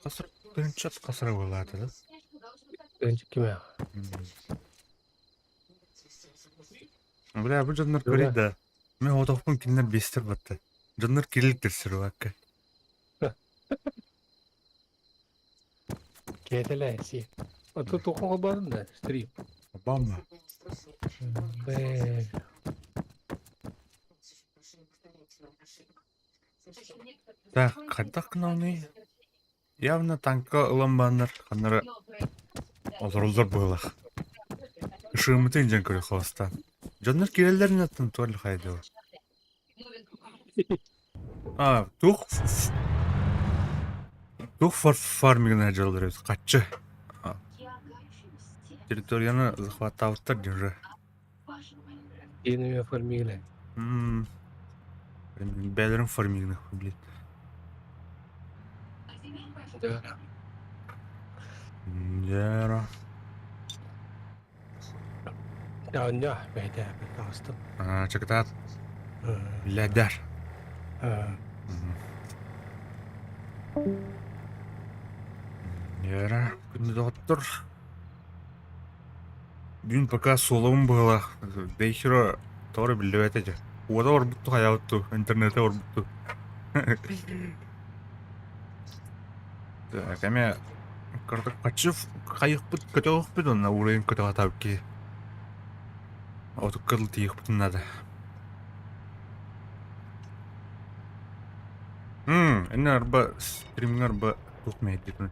Хас тыһыынча хас эрэ буолаата да? Тыһыынча кимээх? Бля, бу дьоннор Дура. көрүй да. Мин отохпун кинилэр биэстэр батта. Дьоннор кириликтэр сырыбакка. Киэтэлээси. А тут туохха холбоотум да стрим. Обама. Бэ. Так, хайдах гынамный? Явно танка ылан бааннар ханнара олороллор быһыылаах. Ышыыммытын дьэн көрө холостаан. Дьоннор киирэллэрин аттан туох хайдыла. А, туох туох фармигына дьаллар эбит хаччы. Территорияны захваттаабыттар дии Иэнэмэ фармигына. М Бэйэлэрин фармигына, блин. Да. Дьээро. Аанньа бэйдээбит таҕыстым. Аа, чакытаат. Лэдэр. Дьээро, күндү доҕоттор. Бүгүн пока суолабын быһыылаах, Бейхеро тоҕо эрэ биллибэт этэ. Уота барбыт хайаабыт дуу, интернетэ барбыт дуу. Так, эмиэ кырдык хаччы хайыхпыт көтөҕөхпүт уонна уурайын көтөҕө атаабыт киһи. Отукка дылы тиийиэхпитин наада. Иннэ арба стримҥэ арба туох мэһэйдиир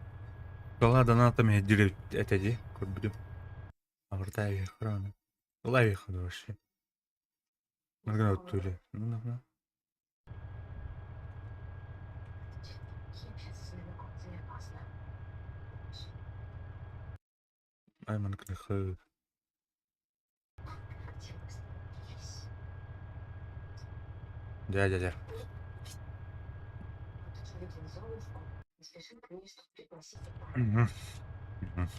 Далаа доната мэһэйдиир этэ дии көрбүтүм. Абыртай охрана. Ылай вообще. Нагнаттули. Ну, Ай манкныхы. Дьэ, дьэ, дьэ. Мгм. Мгм.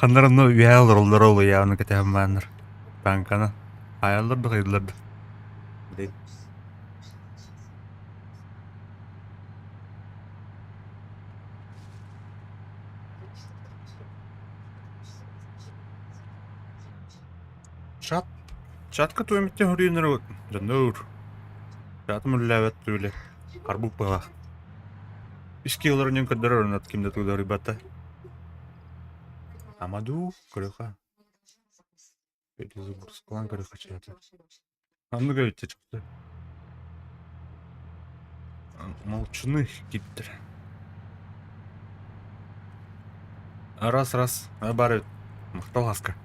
Ханнар онно үөһэ олороллоро олуйааны кэтэһэн бааннар. Таҥканы хаайаллар да хайдылар да. Чат чатка туэмиттен хөрүйүннэр дьоннор. Чатым үллээбэт түле. Харбык быһа. Иски олорунньун көрдөрөр оннот ким да туудоруйбата. Амаду көрөхө. Перезагрузкалаан көрөхө чаты. Оннук эбит чахчы. Молчуны киттер. Раз раз бар эбит. Махтал хаска.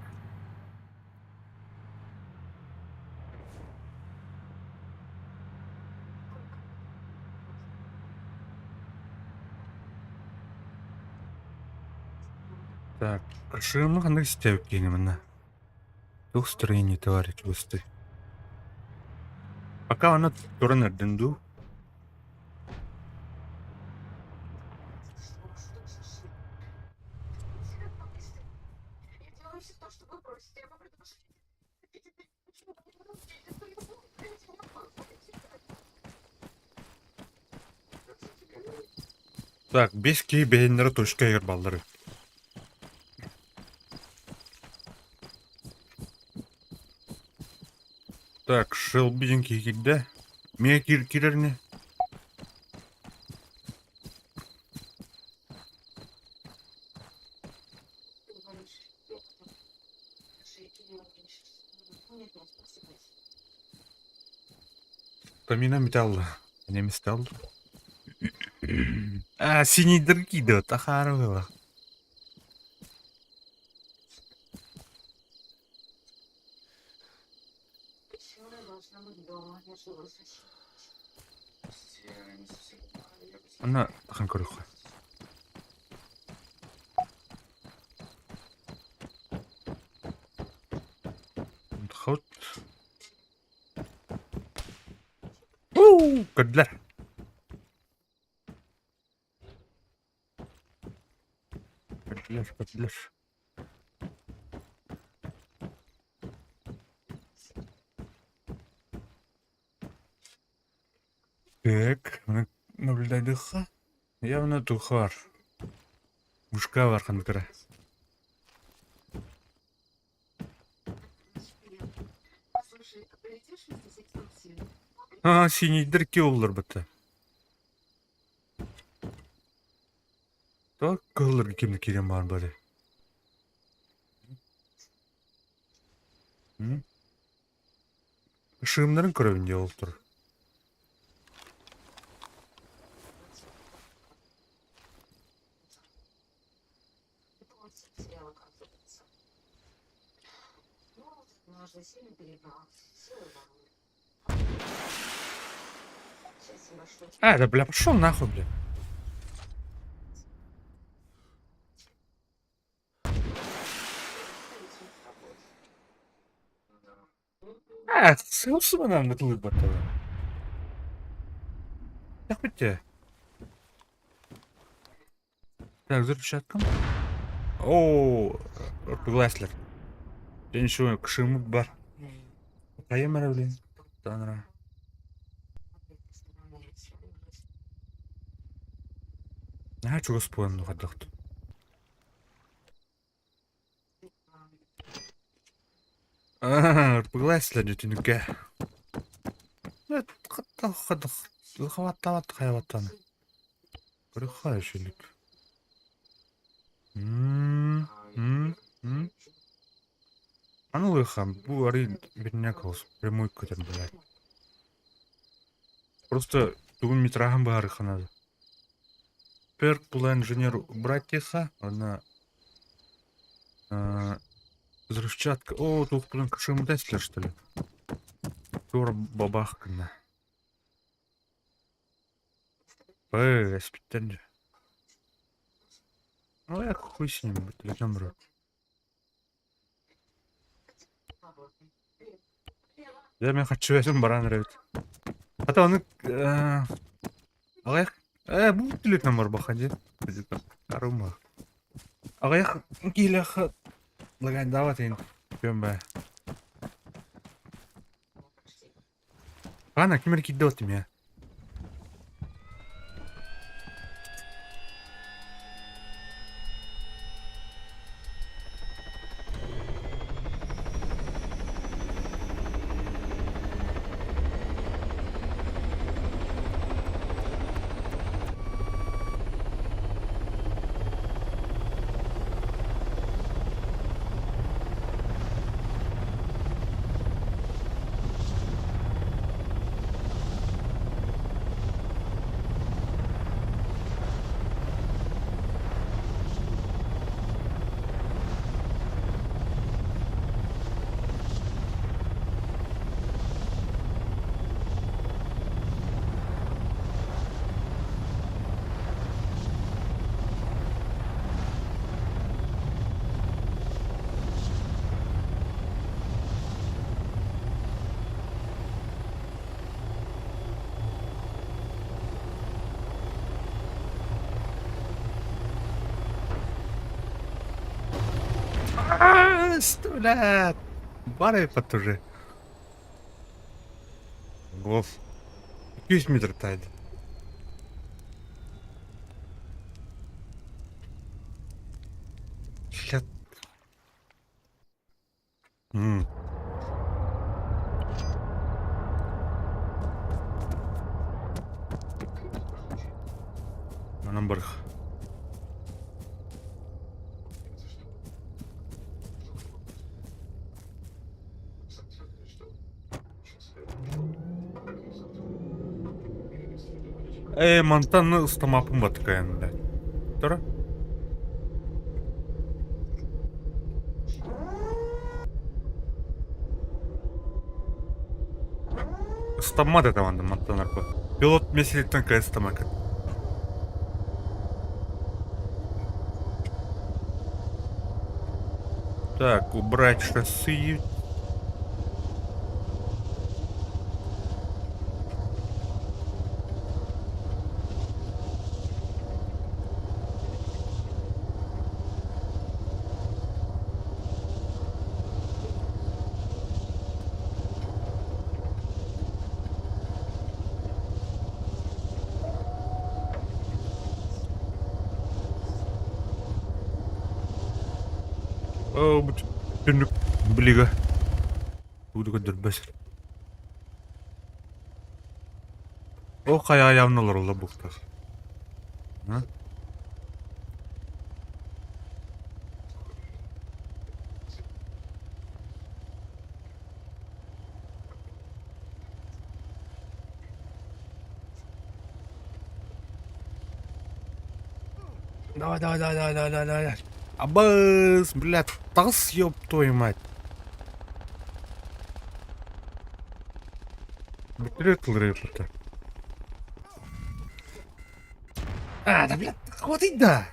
Так, Шымы ханнык истээбит киһини манна? Туох строение товарищ госты? Пока она туран эрдин дуу? Так, бес киһи бэһиннэрэ точка иһигэр баллар эбит. Так, Шелби диэн киһи киирдэ. Миэ киир киирэр ини. Камина металла. Не металл. А, синий дырки да, тахара было. Аны тахан көрүөххэ. Хот. Көрдүлэр. Көрдүлэр, көрдүлэр. Так, наблюдайдыхха. Явно тухар. Мушка бар ханыкыра. А, синийдер ки оллар бата. Так, кыһылларга кимни киирэн баар бары. Ышыымнарын көрөбүн дии ол тур. А, да бля, пошел нахуй, бля. А, сылсыбанан ытылыйбаттара. Тэхпитте. Так, взрывчаткам. О, гласлер. Ден кшымы бар. Кайым блин. Танра. Наһаа чугас буолан хайдахт. Ырбыглайсылар дьүтүнүккэ. Хаваттават хайаваттан. Көрөххө үчүлүк. Аны лыхам, бу ары бирнек олс, прямой көтөр блядь. Просто тугун метрахам баарыханады. Перк була инженер братьяха, она взрывчатка. О, тух блин, кшемдеслер, что ли? Тур бабахкана. Эй, спиттен. Ну я хуй с ним, телефон бро. Я мен хочу этим баран ребят. А то он аҕыйах э бу телефон барбаха дии Арума. Аҕыйах киилээх лагайдаабат иһин күөн баа. Ана ким эрэ киирдэ вот эмиэ. Блядь! Бары потуже. Гов. 200 метр тайды. Блядь. М. Манан барых. Э, мантан ыстамапын батыкайын, блядь. Тура? Ыстаммат это ванда мантан арпа. Пилот меселиттен кайыстамакын. Так, убрать шасси. Оо, бу түннүк билигэ тугу да көрдөрбөт. Ол хайа айаҕын олороллор буолуохтаах. Давай, давай, давай, давай, давай, давай, давай. Абыс, блядь, таҕыс, ёб твою мать. Бүтүрэ тылырыппыта. А, да, блядь, хватит, да!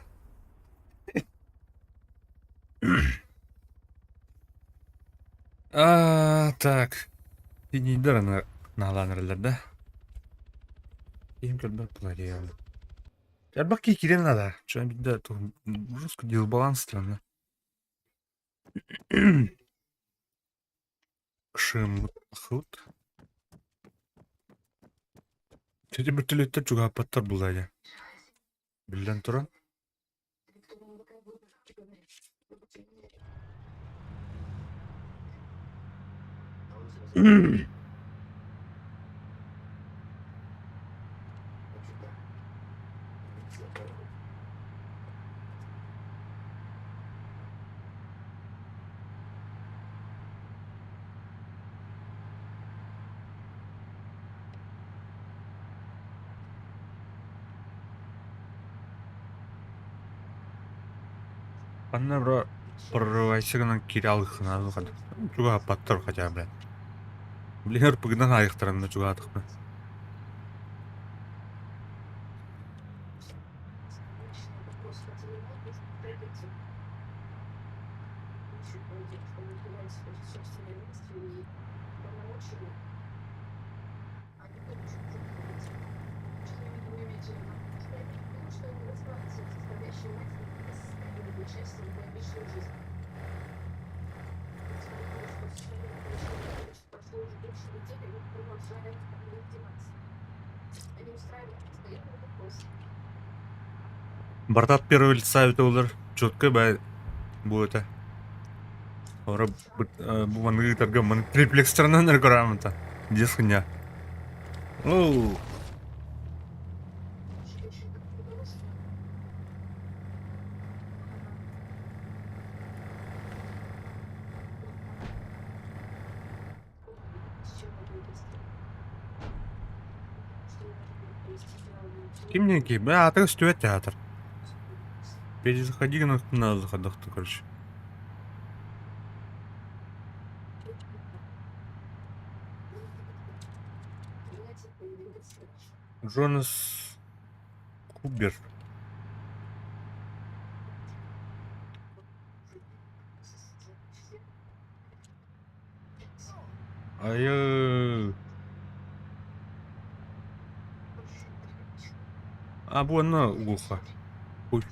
А, так. Тиийдэр аны наалаан эрэллэр да. Киһим көрбөт буолар. Элбэх киһи киирэн наада. Чё биирдэ жестко дисбаланс странно. Кшым хут. Эти вертолеттар чугаһаппаттар буолла Биллэн туран. Ханна бро прорывайся гынан киирэ алыххына чугаһаппаттар хотя бы. Блин, РПГ-нан аайыхтаранна чугаһаатахпына. Барта от первого лица это олар четко бай бу этэ. Ора бу манныгы ыытарга маны триплекстарынан эргорамыта. Дес хуйня. Оу. Кимники? Бля, а ты стоит театр. Перезаходи на заходах, короче. Джонас Кубер. Айыы. А, бу онно глухо. Ой.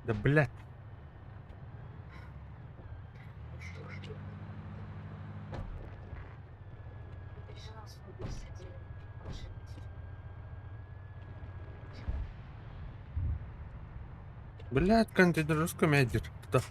Да блядь. Блядь, контейнер русском ядер. Да.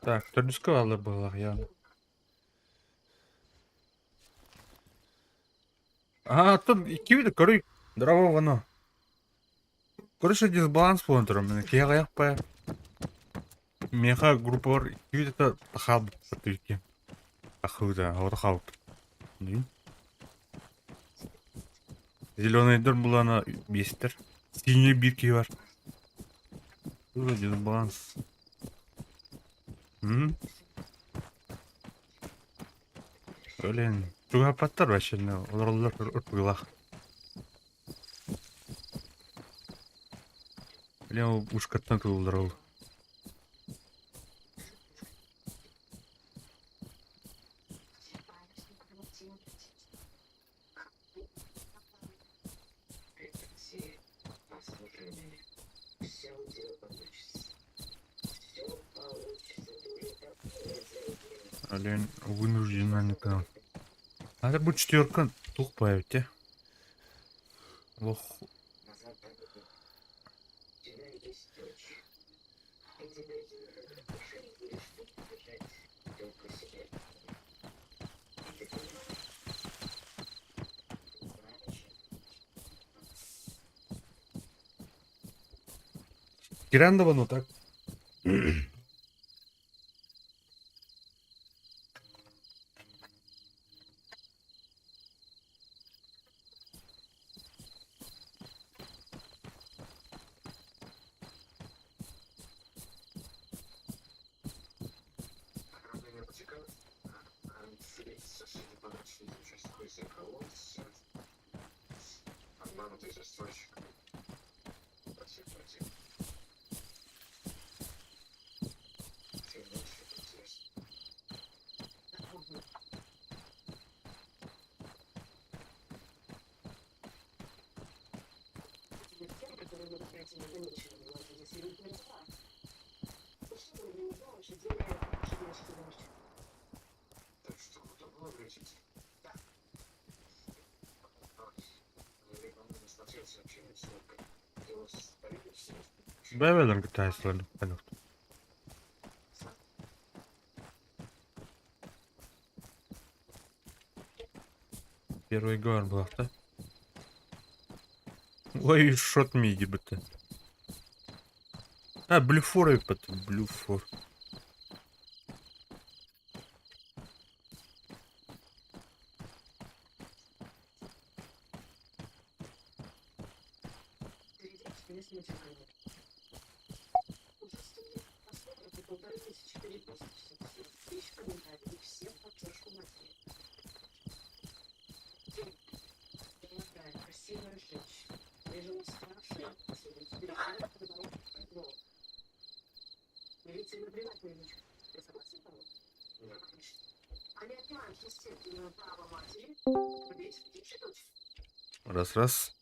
Так, төрдүскэ бааллар быһыылаах явно. А, тут иккибит көрүй. Здорово, Вано. Короче, дисбаланс буолан турар мин киһи аҕыйах баа. Миэхэ группабар иккибит это хаалбыппыт икки. Ахыыта, оҕото хаалбыт. Зеленыйдар булана биэстэр. Синий биир киһи бар. Тура дисбаланс. М? Блин, чугаһаппаттар вообще, олороллор ырпыылаах. Блин, ол ушкаттан тылыллар ол. Блин, вынуждена не канал. Надо будет четверка тух появить, те. Лох. Кирандова, ну так. Бэйбэлэрин кытта хайсылар. Первый гор был, да? Ой, шот миди быты. А, блюфор быты, блюфор. Раз, раз.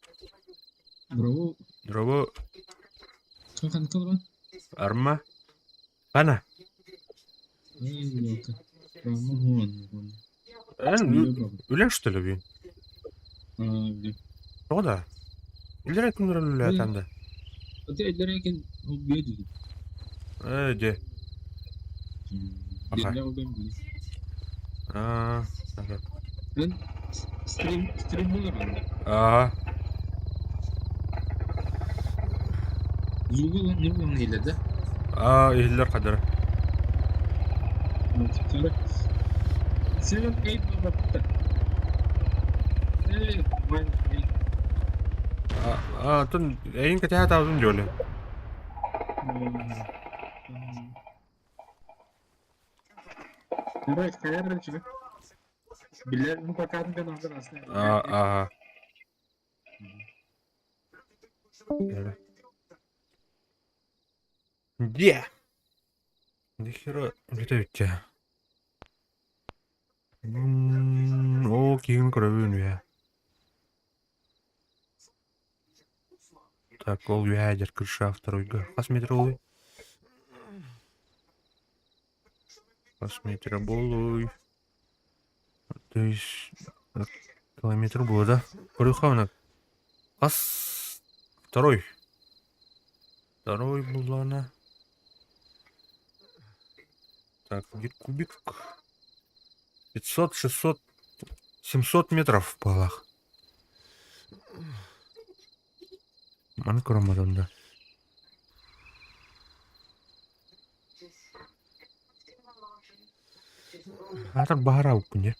Браво. Дрово. Ханнык олорон? Арма. Хана. Эй, Роман Гон. Эн, үлэн что ли бин? Аа, билем. Тоҕо да? Үллэр күннэр үлэлээтэн да. Аты эллэр экен ол бие дии. Ээ, дьэ. Аха. Биэннэ ол бен билим. Аа, ага. Эн стрим стрим олорон да. Аа, Звугу не булан иһиллэр да? аа, иһиллэр хадара. Sorry. 7 8 буолбатта. Эй, 1 8. Аа, тун эйин кэтэһэ таабытым дьуоле. Короче, короче. Билэр ну пока не надо раз. Аа, аа. Где? Нихера бүтэ Оо, киһин көрөбүн үһэ. Так, ол үһэ дьэр крыша второйга. Хас метр буолуй? Хас метр буолуй? То есть... Километр было, да? Көрүөххэ Хас второй. Второй буллаҕына. Так, где кубик? 500, 600, 700 метров баалаах. Маны көрөммөтөм да. Аатар баһараабыппын дьэ.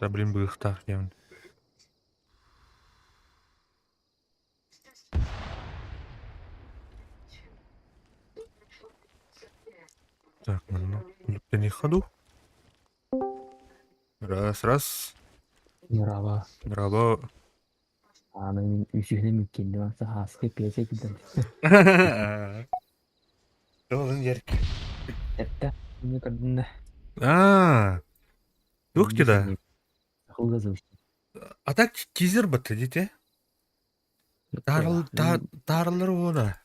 Да блин быһыахтаах диэмин. Так, манна күлүктэниэххэ дуу? Раз, раз. Браво. Браво. Аны мин үсүһүнэн миккинним ахса хааскы пиэсэ килдэн. Долун ярк. Этте мені көрдүн да. А, туох да? Хылга звучит. А так тизер батта дите. Таарылар уона.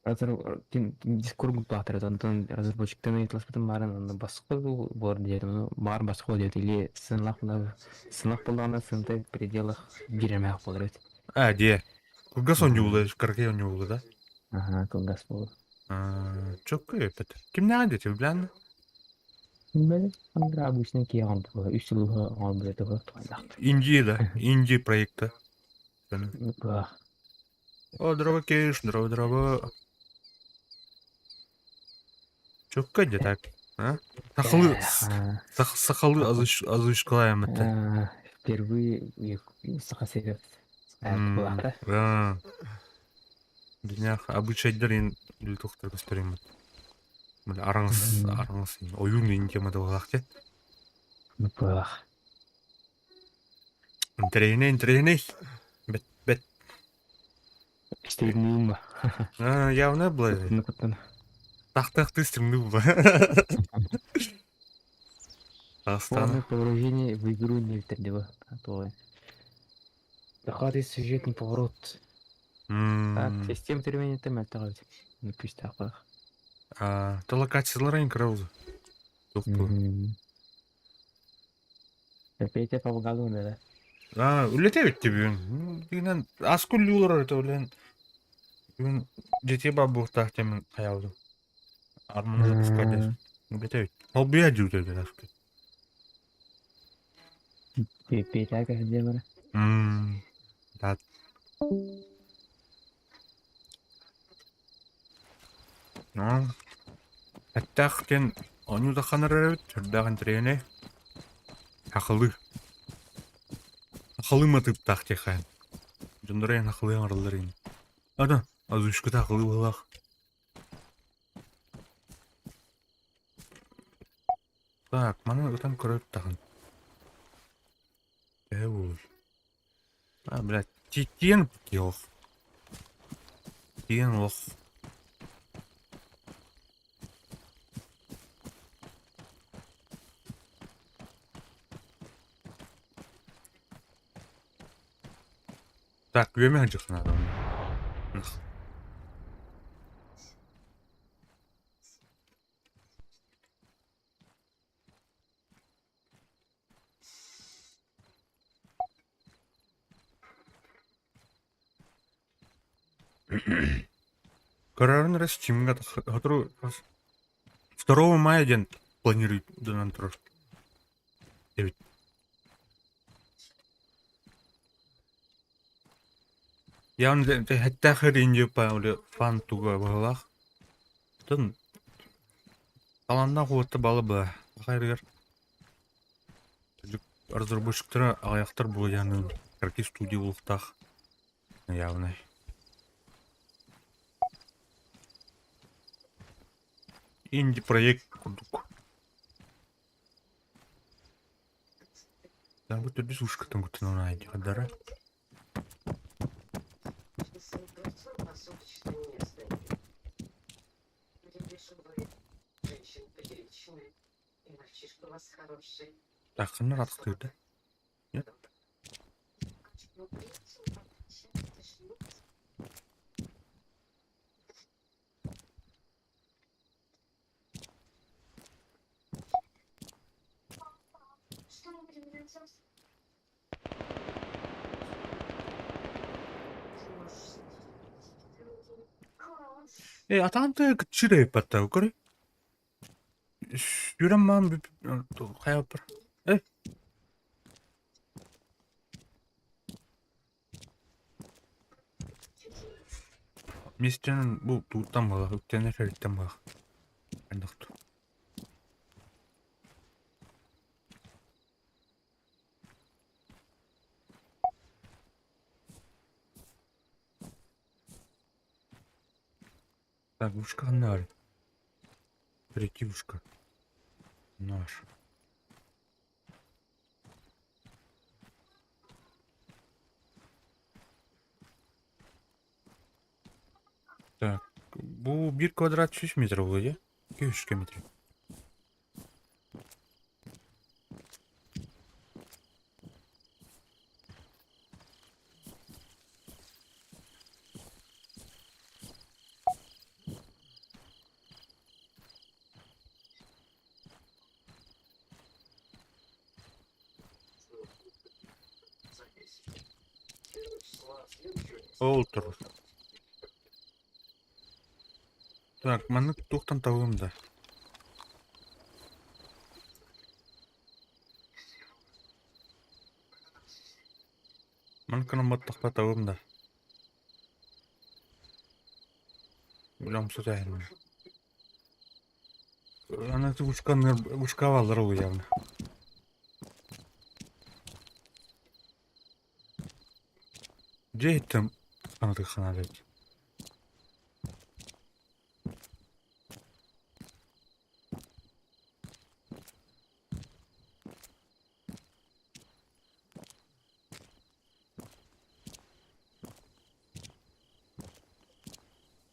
Дискорд группа онтон разработчиктан ыйыталаспытым баарын онно басқа буолар диэтим баар басқа диэт или сынлах сынлах буоллаҕына сынта в пределах биир буолар эбит. А, дие. Кылгас оонньуулар, кыракый оонньуулар да? Аха, кылгас буолар. Чөккө эппит. Кимнээҕин диэти билэн? Билбэтим. Андра обычный киһи оҥорбут үс сыл оҥорбут этэ туһайдаахтар. Инди да, инди проекта. О, здорово, Кеш, здорово, здорово. Чөккө де так. А? Сахалы, сахалы озвучкалаем это. Впервые саха сиригэр Днях обычайдар илтухтар көстөрүммүт. Араҥас, араҥас ойуун ин темада буолаах те. Бах. Интэриэһинэй, интэриэһинэй. Бэт, бэт. Стримнуум ба. А, явно было. Куттан. Тахтахты стримну было. Полное погружение в игру не ба. Захватывает сюжетный поворот. Так, система термини темәттәгәл. Күстәк. А, то локациялар кыраузы. Тух бу. Петя помогал да. А, үлэтэ битти бүгүн. Дигинен ас күллүүлөр это үлен. Бүгүн детей бабуктаах темен хаялды. Арманы запускать. Үлэтэ бит. Холбуя дьүүтэ аскы. Петя как демона. Да. Ну, Эттэх диэн оонньуу да ханар эбит, сүрдээх интэриэһинэй. Сахалыы. Сахалыы матыыптаах диэххэ. Дьонноро эн сахалыы оҥороллор ини. Ата, озвучката сахалыы быһыылаах. Так, маны ытан көрөт даҕаны. Төһө буолуой? А, блядь, тиийэн олох. Тиийэн олох. Так, үөмэ сылдьыахха наада. Көрөрүн эрэ Steamҥа сотору 2 мая диэн планируют дынан турар эбит. Явно хэттээх инди фан туга быһыылаах. Оттон талааннаах уолаттар баала быа. Саха разработчиктара аҕыйахтар буолуйаанын кыракый студия буолуохтаах явно. Инди-проект курдук. Да, бу төрдүс ушкаттан куттанан хадара. Так, ханна ратыктыыр да? Нет? Э, атаан тыа кытчыр эбиппаттаа көрүй. Сүүрэн маан хайаппар. Э. Миэстэнэн бу тууттан буолар, үктэнэр эриттэн буолар. Хайдах Так, ушка ноль. Притюшка. Наш. Так, бу 1 квадрат 3 метр буолуо дии? 2 метр. Ол турар. Так, маннык туохтан табыам да? Маннык гынан баттахпа табыам да? Бля, умсутааһын. Аны ушка баллар явно. Дьэ иһиттим санатык ханаабыт.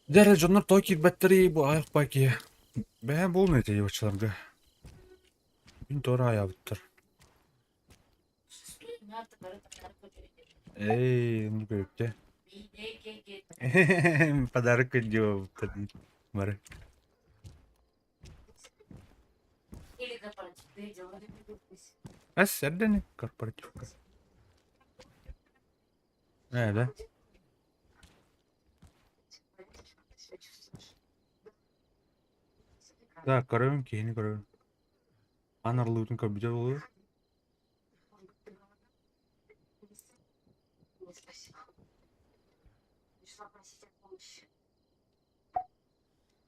Дьэ эрэ дьоннор тоҕо киирбэттэрий бу айах баки. Бэйэ буолуон этэ оччолорго. Мин туора айаабыттар. Эй, ну көрүктэ. Подарок көрдүө бары. Эс, эрдэни корпоративка. Ээ, да? Так, көрөбүн, киһини көрөбүн. Аан арыллыбытын көрбүтэ буолуо.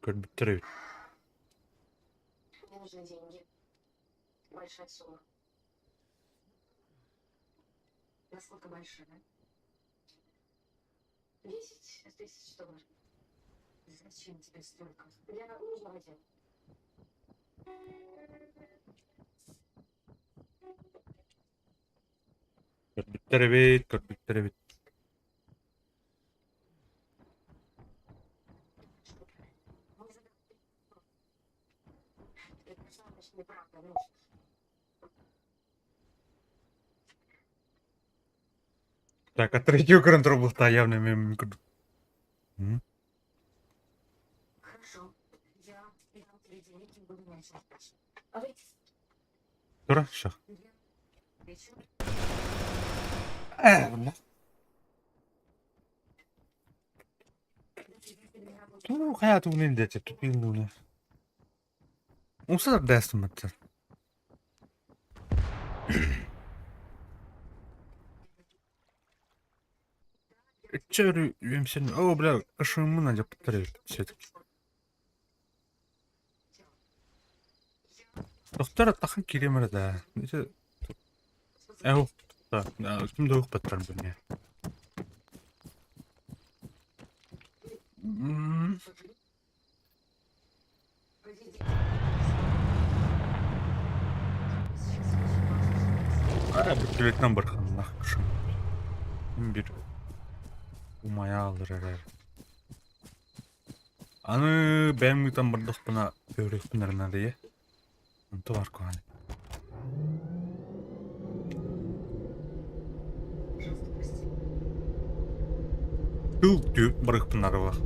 Көрбүттэр эбит. Көрбүттэр эбит, көрбүттэр эбит. Так, а третью көрөн турбута явно мен курдук. М? Тура, всё. Э, бля. Туу хайа тугунан диэтэ тупиҥ Умса дэстимэттэр. Иччэ өрүү үөмсэн оо бля кашыммын адьаппыттар эбит все-таки. Тохтор аттахан кириэм эрэ да. Ити эһу да ким да укпаттар бу М Бүттүбүтүнэн бырханнах кышым. Бир умайа алыр эрэр. Аны бэйэм ыытан бардахпына көөрүөхпүн эрэ наадыйа. Онто бар куһаҕан. Тыл тү барыахпын наадалаах.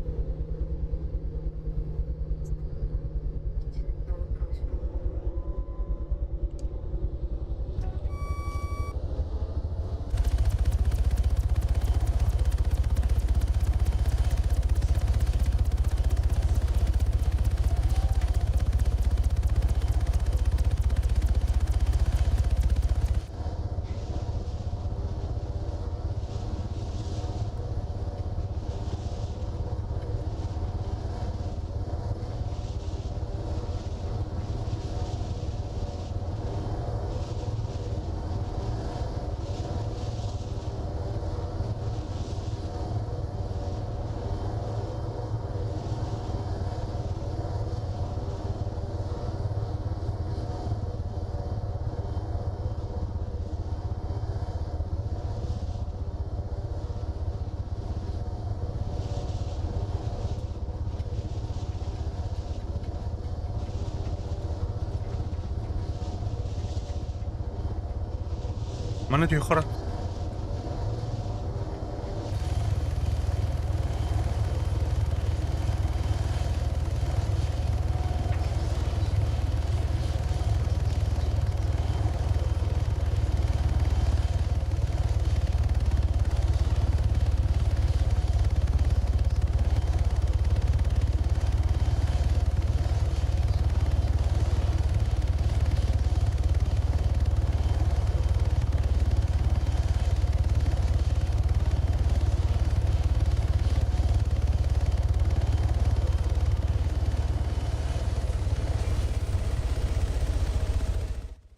Маны түйхара.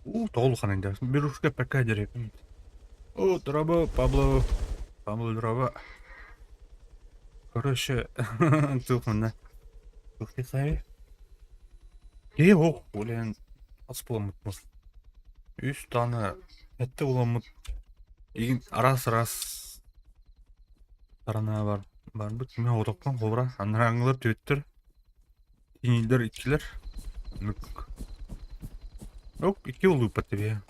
Уу, тоҕо улахан инде. Берушка пока деревья. О, дороба, Пабло. Пабло, дороба. Короче, туох манна. Туох тихай. Киһи ох, блин, ас буламмыт бу. Үс даҕаны сэттэ буламмыт. Игин араас-араас сторона бар барбыт. Мин оҕотохпун холобура анарааҥҥылар түөттэр Тиийдэр иккилэр. Нүк. Ок, икки улууппат тебе.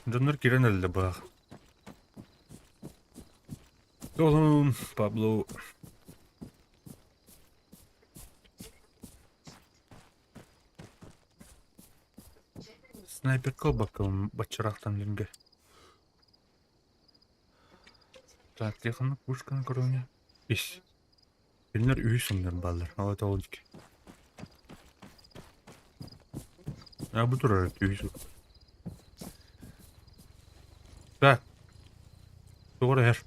Дьоннор киирэн эрэллэр быһах. Оҕум, Пабло. Снайперка ылбаккабын баччараахтан билингэ. Так, тихоны пушканы көрөҥө. Ис. Кинилэр үһүс сыллар бааллар. Ол это ол диэки. А бу турар үһүс. Так. Тугу эрэ иһэр.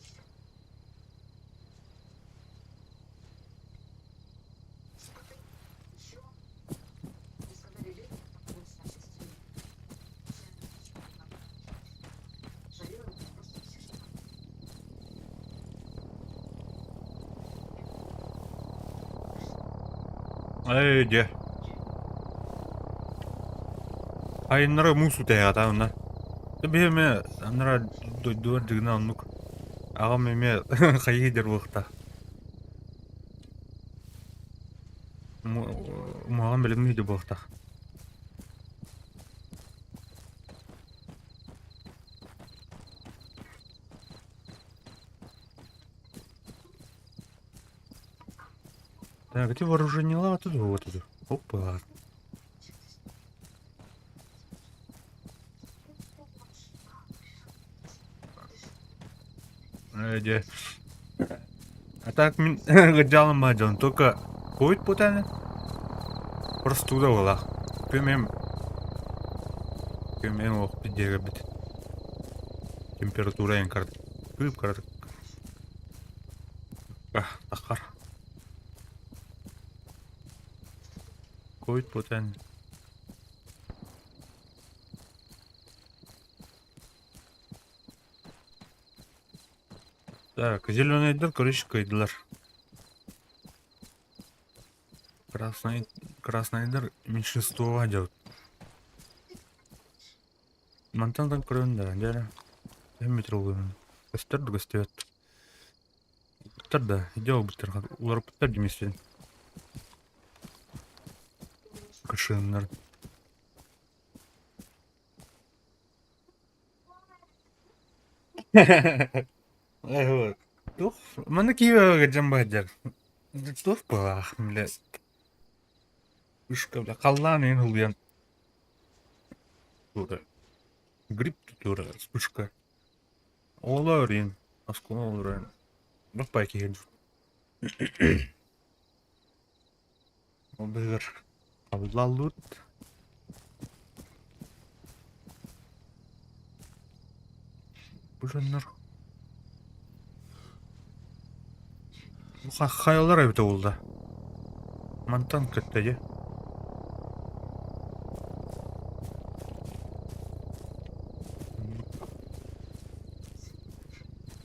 Эй, дьэ. Айыннара муус утайаата онно. Биһи эмиэ анараа дойдулар дьыгына оннук. Аҕам эмиэ хайыы дэр буолуохтаах. Умуһаҕын бэлэмниир да буолуохтаах. Так, где вооружение лава? Тут вот это. Опа. Э, А так мин ыдьаалым баа дьон только ковид путаны простуда буолаах. Күмэм күмэм ох диэгэбит. Температура эн карт кыып карат тахар. Ковид путан Так, зеленыйдар, короче, кыйдылар. Красный, красныйдар меньшинство делают. Мантан там көрөн да, дьэ, метр улуун. Көстөр да көстүбэт. Ыттар да, идеал быттар, уларыппыттар димесин. Кышыннар. Туох манна киевэҕэ дьон баһдьар туох быһыылаах бля Ышка бля халлаан иһин ылыйан тура грипп тура вспышка оҕолоор иһин оскуола оҕолоро баппай киһи Ол быһыгар хабыллааллыбыт. Бу дьоннор бу хайалар эбитэ буолла. Мантан кытта дьэ.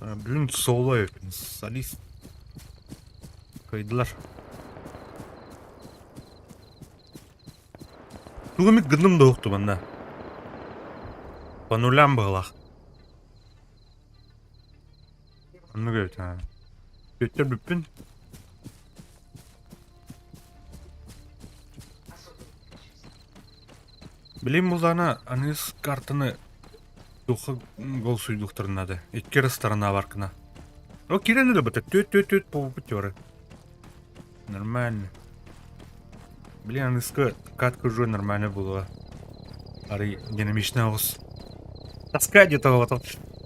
Бүгүн соло эбиппин, солист. Кыайдылар. Тугу эмит гынным да уһукту манна. По нулям быһылаах. Оннук эбит аа. Бүттэр бүппүн. Билим буллаҕына аныгыс картаны туохха гол суйдуохтарын наада. Икки эрэ сторона бар гына. О, киирэн эрэ быта түөрт түөрт түөрт буолбут бары. Нормально. Блин, аныгыскы катка уже нормально буолуо. Арый динамичный оҕус. Тоска где-то оҕотох.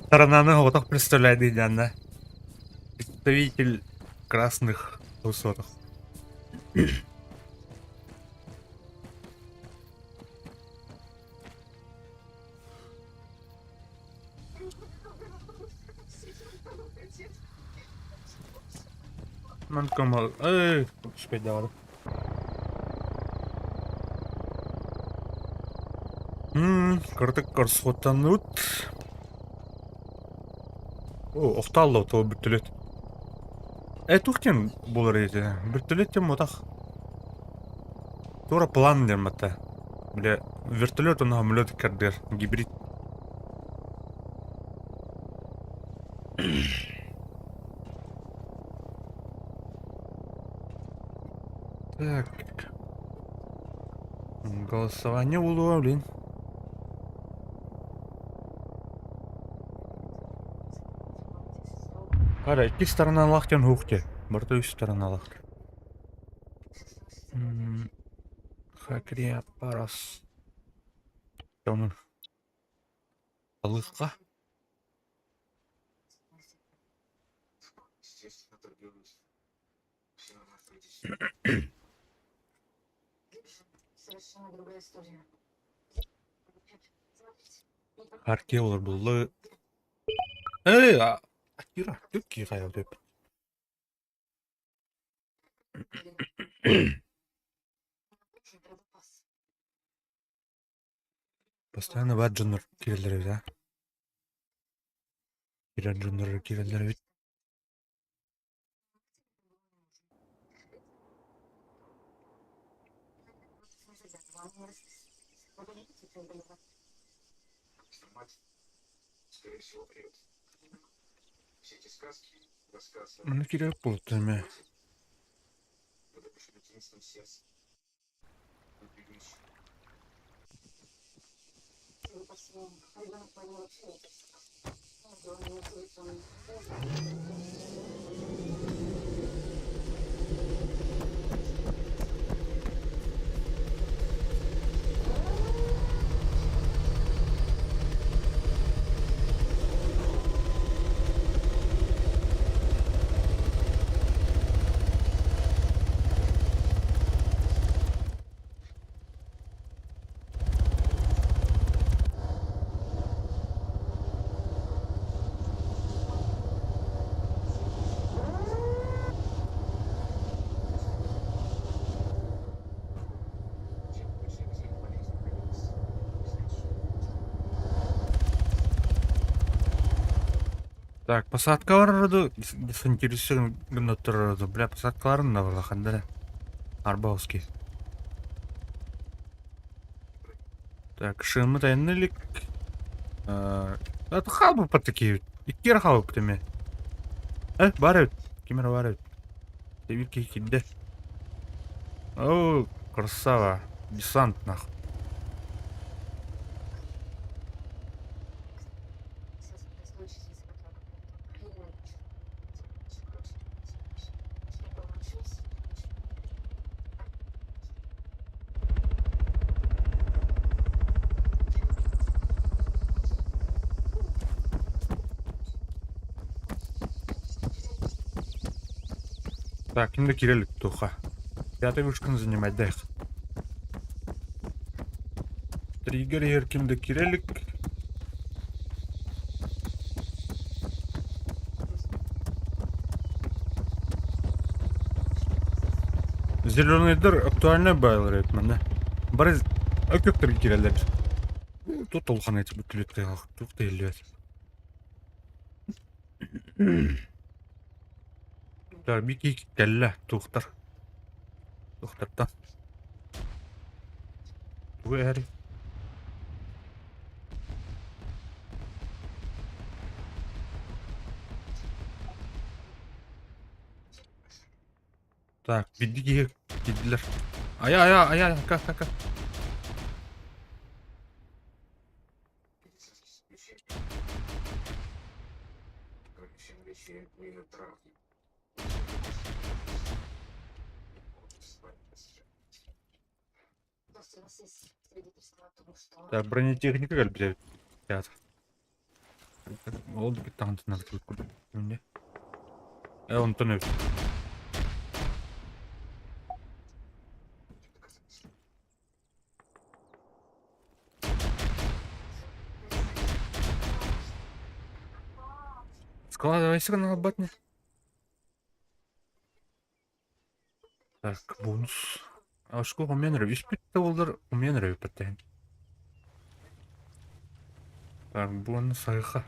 Сторонаны оҕотох представляет диэн Представитель красных высотах. Манкомал. Эй, успеть давай. Кырдык корсуоттанут. О, охтаалла то бүттүлүт. Э, тух диэн буолар эти? Бүттүлүт диэн мотах. Тура план диэн батта. Бля, вертолет уонна самолет кэрдэр гибрид. Так. Голосование буолуо, блин. Ара, икки стороналаах диэн уһук дии. Барыта үс стороналаах. Хакрия парас. Онун Алыхха. Аркей олор булла. Эй, Акира, түк хайал деп. Постоянно баар дьоннор киирэллэр эбит аа. Киирэр дьоннор киирэллэр эбит. Манна киирэр буолуттар эмэ. Так, посадкалар роду десантирующий роду. Бля, посадкаларын да ханда Арбауский. Так, шымы тайнылик. Это халбы по такие. Икки халбы теме. Э, бар эбит. Ким эрэ бар эбит. Биир киһи киирдэ. О, красава. Десант нах. Так, ким да киирэ туха. Пятый вышканы занимать дай. Триггер иһэр ким да киирэ илик. Зеленыйдар актуальнай баайлар эбит манна. Бары өкөктөргө киирэллэр. Тут улахан эти бүттүлүт туох да иһиллибэт. Так, бики кэллэ туохтар. Туохтартан. Тугу эһэрий? Так, бидди киһи киирдилэр. Айа, айа, айа, ка, ка, ка. Так, бронетехника кэлбит театр. Ол таҥытынан курдук. Э, онтон эбит. Складывайся на лобатне. Так, бонус. Ашко умен ревиш питте олар, умен ревиш питте. Так, бонус айха.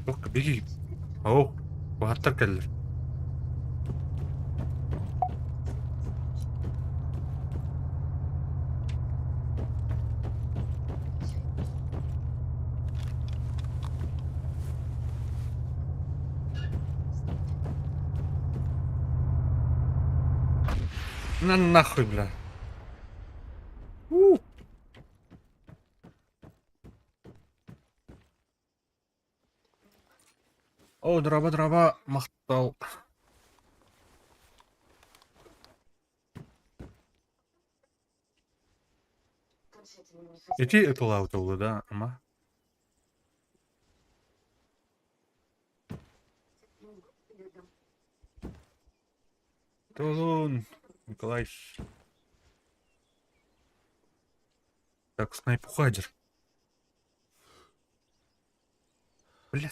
Туох биги. Оу, куһаттар кэллэр. На нахуй, бля. У. О, дроба, дроба, махтал. Ити ытылаабыт да, ама. Толун, Николай. Так, снайпухадер. Бля.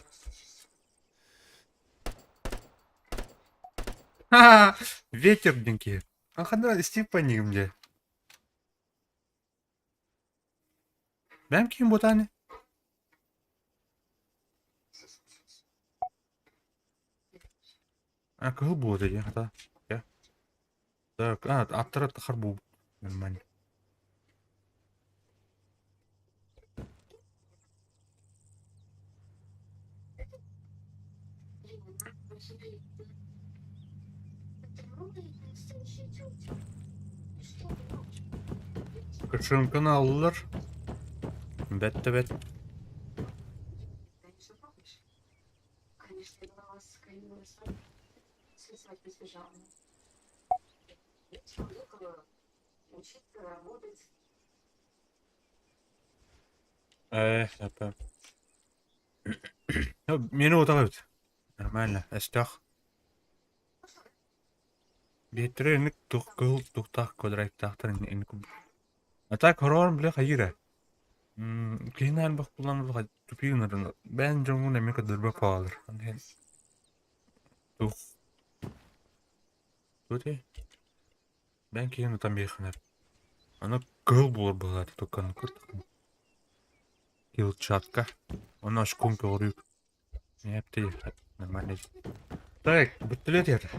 Ха-ха! Ветер деньги. А хана Степаник мне. Бэм ким ботаны? А кыл буолар дии хата. Так, а, аттара тахар бу. Нормально. Кыршыҥканы аллылар. Бэт да бэт. Ээ, это... Мени утаҕа эбит. Нормально, өстөөх. Биэттэрэ инник тух кыһыл тухтаах квадраттаахтар инник А так хороор бile хайыра. Киһини элбэх булан тупи гынарын бэйэн дьоҥҥун эмиэ көрдөрбөт буолаллар. Тух Туох Бэйэн киһини тутан биэххинэ Аны кыһыл буолар быһыылаах тукканы Килчатка. Уонна очком көҕүрүүр. Нормально. Так, бүттүлэр этэ.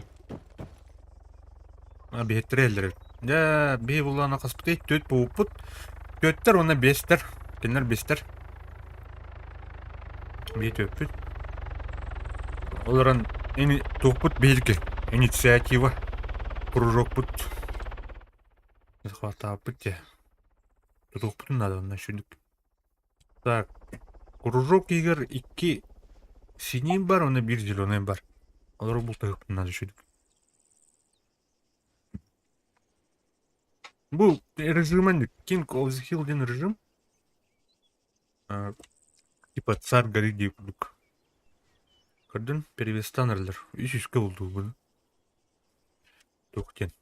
А, биһиттэрэ эбит. Дьэ, биһи буллаана хаспытый түөрт буолбуппут. Түөртэр уонна биэстэр. Кинилэр биэстэр. Биһи түөрпүт. Олорон ини туохпут биһирги. Инициатива. Кружокпут. Захватааппыт дьэ. Тутуохпутун наада онно үчүгдүк. Так, кружок иһигэр икки синий бар уонна биир зеленый бар. Олору бултаһыахпын наада үчүгдүк. Бу режимэн King of the Hill диэн режим. Типа царь горы диир курдук. Көрдүн, перевестан эрэллэр. Үс үскэ бултуубун. Туох диэн.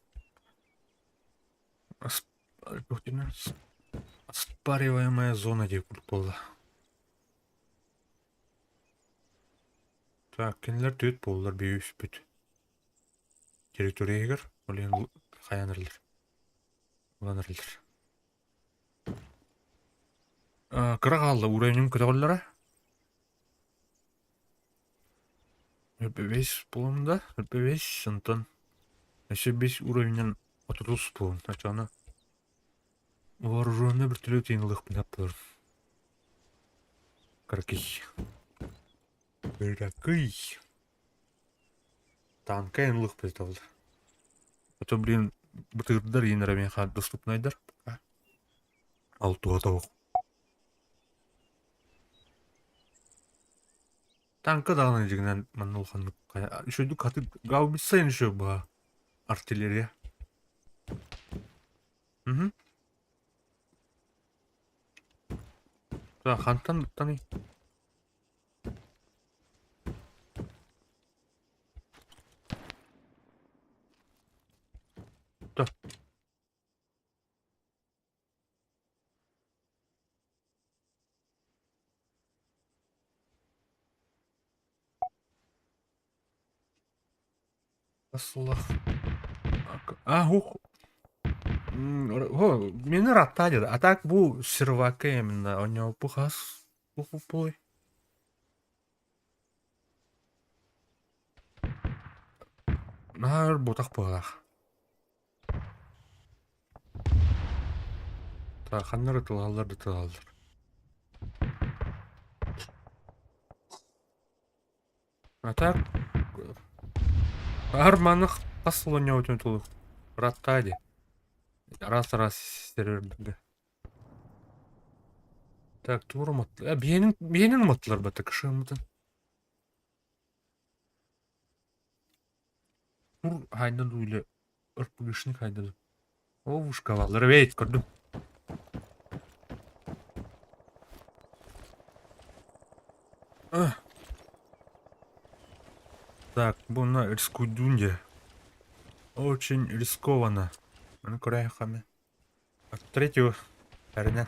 Оспариваемая зона диир курдук буолла. Так, кинилэр түөрт буоллар биир үспүт. Территория иһигэр, ол иһин хайаан эрэллэр. Ылан эрэллэр. Кыра хаалла, уровеньым көтөҕүллэрэ. Бэс буоллум да, бэс, онтон өссө бэс уровеньнан отутус буоллум. Оччоҕуна вооруженный вертолет иһин ылыахпын таптыыр. Кыракый. Кыракый. Танка иһин ылыахпын табыллар. А то, блин, бытыырдар иһин эрэ миэхэ доступнайдар. Алтуга тоҕо. Танка даҕаны дьиҥинэн манна улаханнык үчүгэйдик хатыы гаубица диэн үчүгэй быһа артиллерия. Мгм. Так, хантан ыттаный? Да. Слах. А, ух. Мені раттадер. А так бу сервака именно. У него пухас. Пухупой. Наар бутах буолах. Так, ханна ытылаллар да ытылаллар. А так Арманы хас сыл оонньообутун тулук Раттаа дии. Раз-раз сервердэргэ. Так, тугу уматтылар? Биһиэнин биһиэнин уматтылар бата кышыаммытын. Тур хайда дуу или РПГшник хайда дуу. Овушкалалар эбээт көрдүм. Так, буна рискуйдуун дьэ. Очень рискованно. Маны көрөөйөххө От третьего эрэнэн.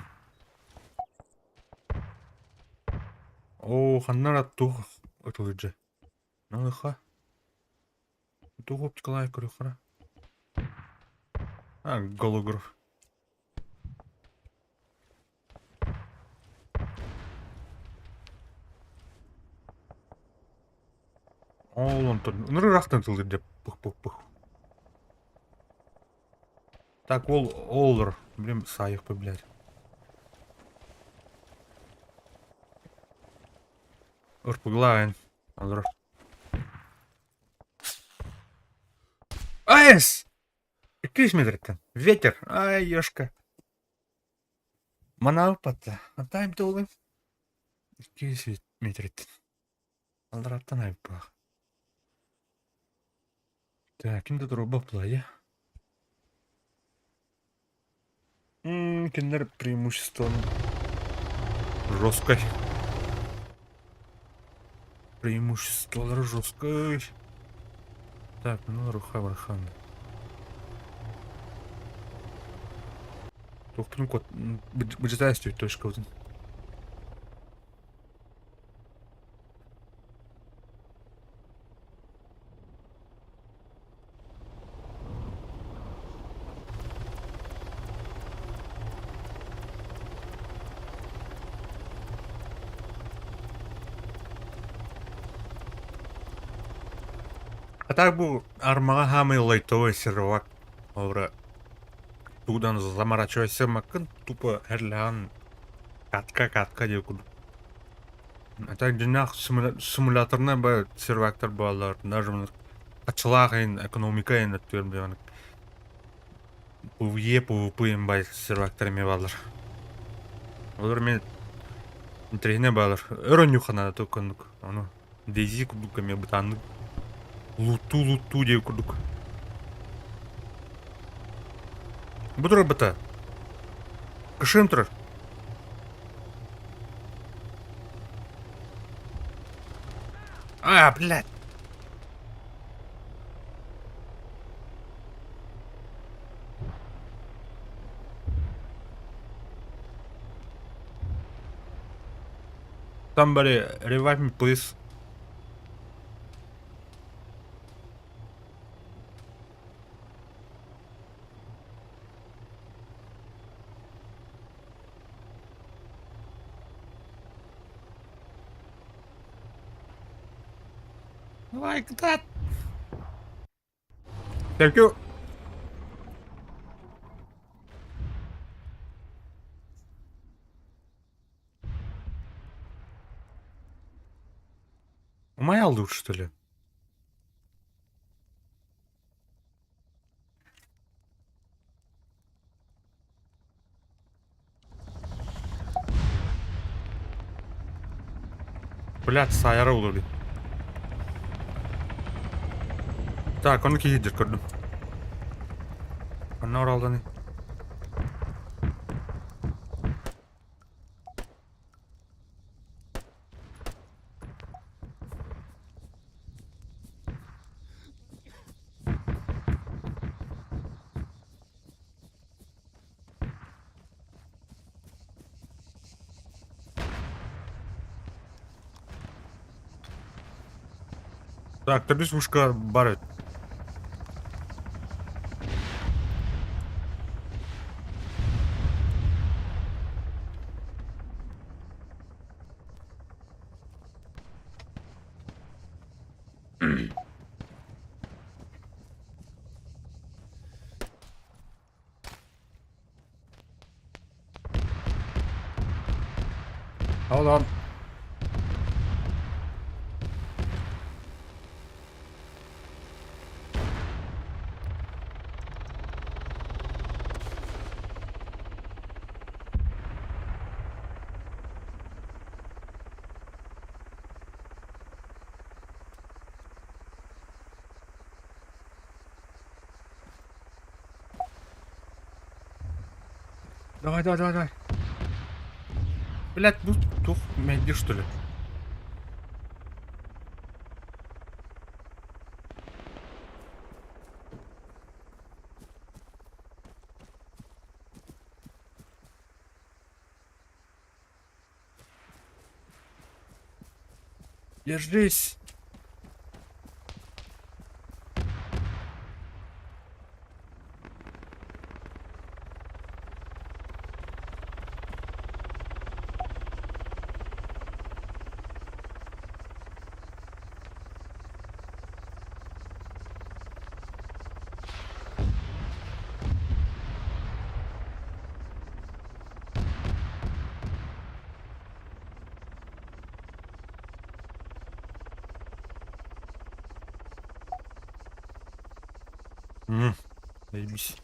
Оо, ханна эрэ туох ытылыдьа. Налыха. Туох оптикалаах көрүөххэ. А, голограф. Ол онтон ынырык ыраахтан ытыллыр деп пых-пых-пых. Так, ол олор, блин, саайыахпын блядь. Ырпыглаан олорор. Айс! Иккис метртэн. Ветер. Ай, ёшка. Манаалпатта. Атайым туолуй. Иккис метртэн. Аллараттан айыппаах. Так, ким да турбап плая. Кинилэр преимуществоны жесткой. Преимуществолара жесткой. Так, ну руха бархан. Туохпун кот быдьытаа точкабытын. А так бу армаҕа хаамай лайтовый сервак олора тугудан заморачивайся маккын тупо эрлэҕин катка катка диye курдук. А так дьиҥнээх симуляторнай ба сервактар буолаллар даже аччылаах иһин экономика иһин өттүгэр билэн PvE, PvP иһин бай сервактар эмиэ бааллар. Олор эмиэ интэриэһинэй бааллар. Өр оонньуохха наада только оннук. Ону DayZ курдук эмиэ бытааннык лууттуу-лууттуу диэбит курдук. Бу турар быта. Кышыым турар. А, блядь. Somebody revive me, please. Like that. Thank you. Умаял что ли? Блядь, саайара буолуо дии. Так, ону киһи дьэр көрдүм. Онно оралданы. Так, төрдүс вышка бар эбит. Hold on. Давай, давай, давай, давай. Блядь, ну тух, мэйдир что ли? Держись. М, Заебись.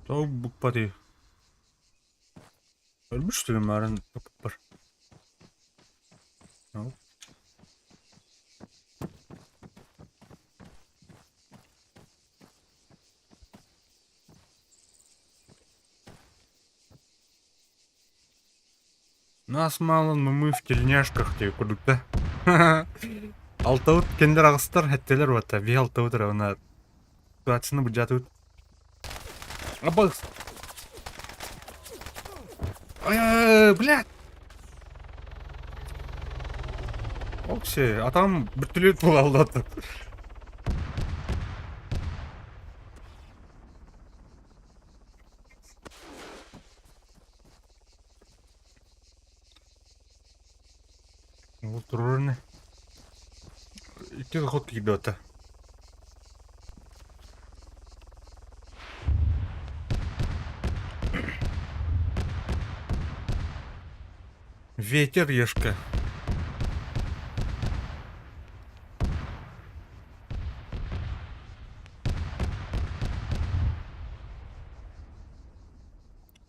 Тоҕо букпатый? Өлбүт что ли марын туппар? Ну. Нас мало, но мы в тельняшках диye курдук да. Алтабыт кендер аҕыстар, хэттэлэр уота, биһи алтабыт эрэ уонна ситуацияны былдьаатыбыт. Абас! Ай, блядь! Окси, атам бүтүлүт буолаллар. Ол турар ини. Икки ход киирдэ ата. Ветер ешка.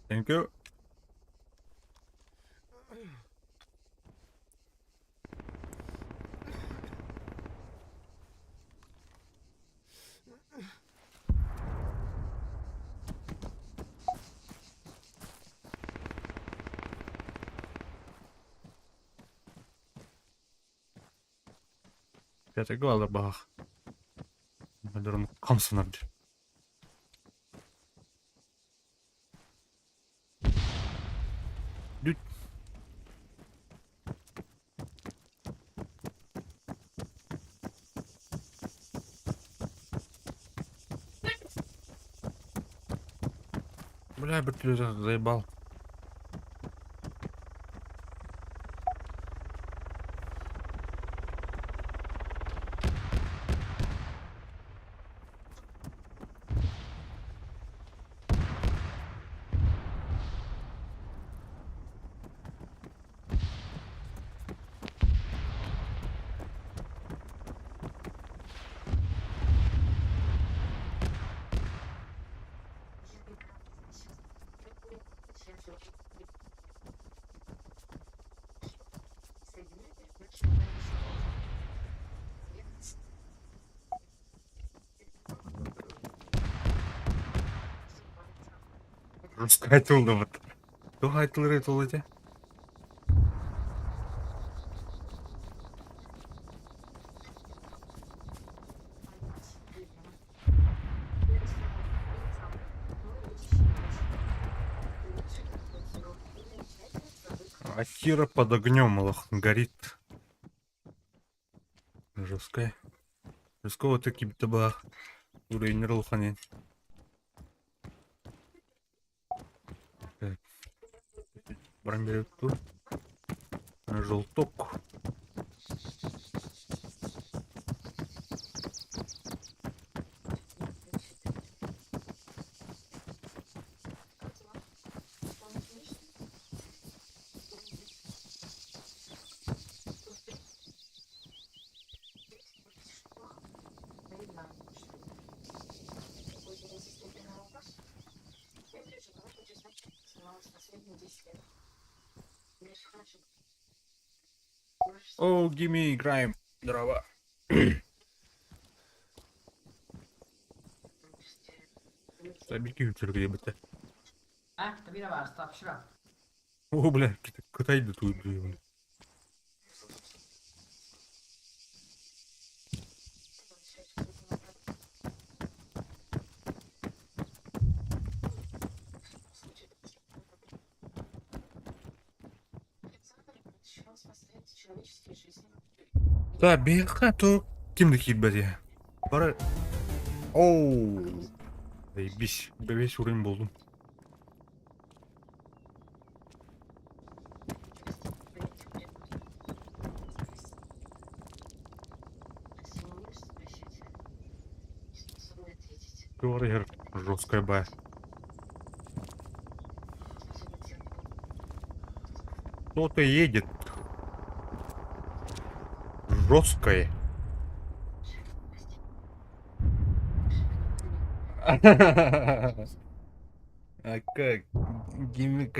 Thank you. Пятый глава бах. Хамсанар дии. Бүт. Бля, вертолет заебал. Русская тыллыбыт. Туох айтылырый тыл ити? Акира под огнем олох горит. Жесткая. Жесткого таки табах. Уровень улаханын. Так. Баран берет тут. Желток. О, gimme, играем. Здорово. Сабики где-то. А, О, бля, куда идут, блин. Да, биһиэхэ то ким да киирбэтэ. Бары Оу! Заебись. Весь уровень булдум. Говорит, жесткая бая. Кто-то едет. Жесткое. А как? Гиммик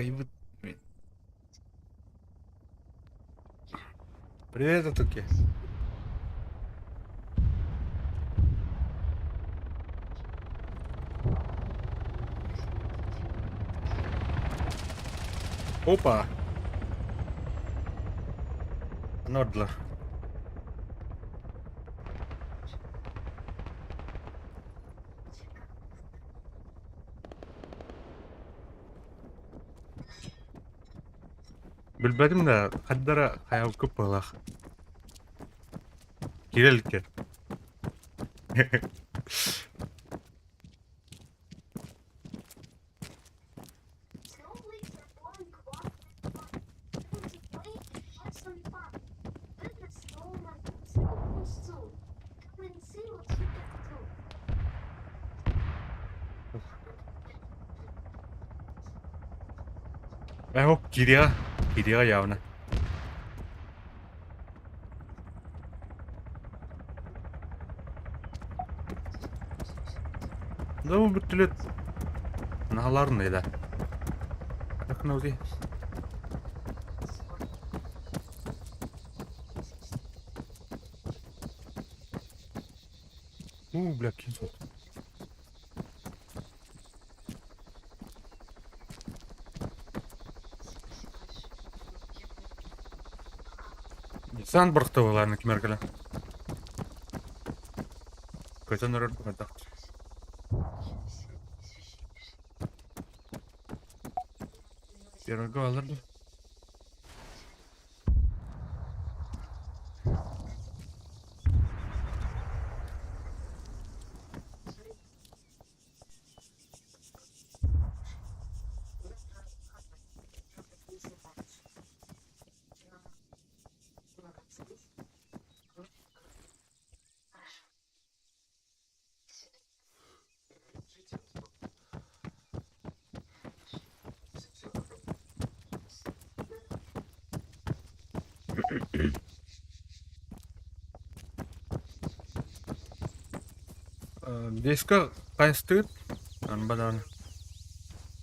Привет, Атуки. Опа! Нордлер. Билбэтим да, хаддара хайалкы пылах. Кирелке. Ээ, кириэҕэ. Кириэҕэ явно. Да бу бүттүлүт. Наһаларын да. Рахнауди. У, бля, кин суох. Десант бырахтыбылааны кимэр кэлэн. Көтөн өрөр быһадах. Первого алыр. Диска хайстыыр? Аны бадаҕына.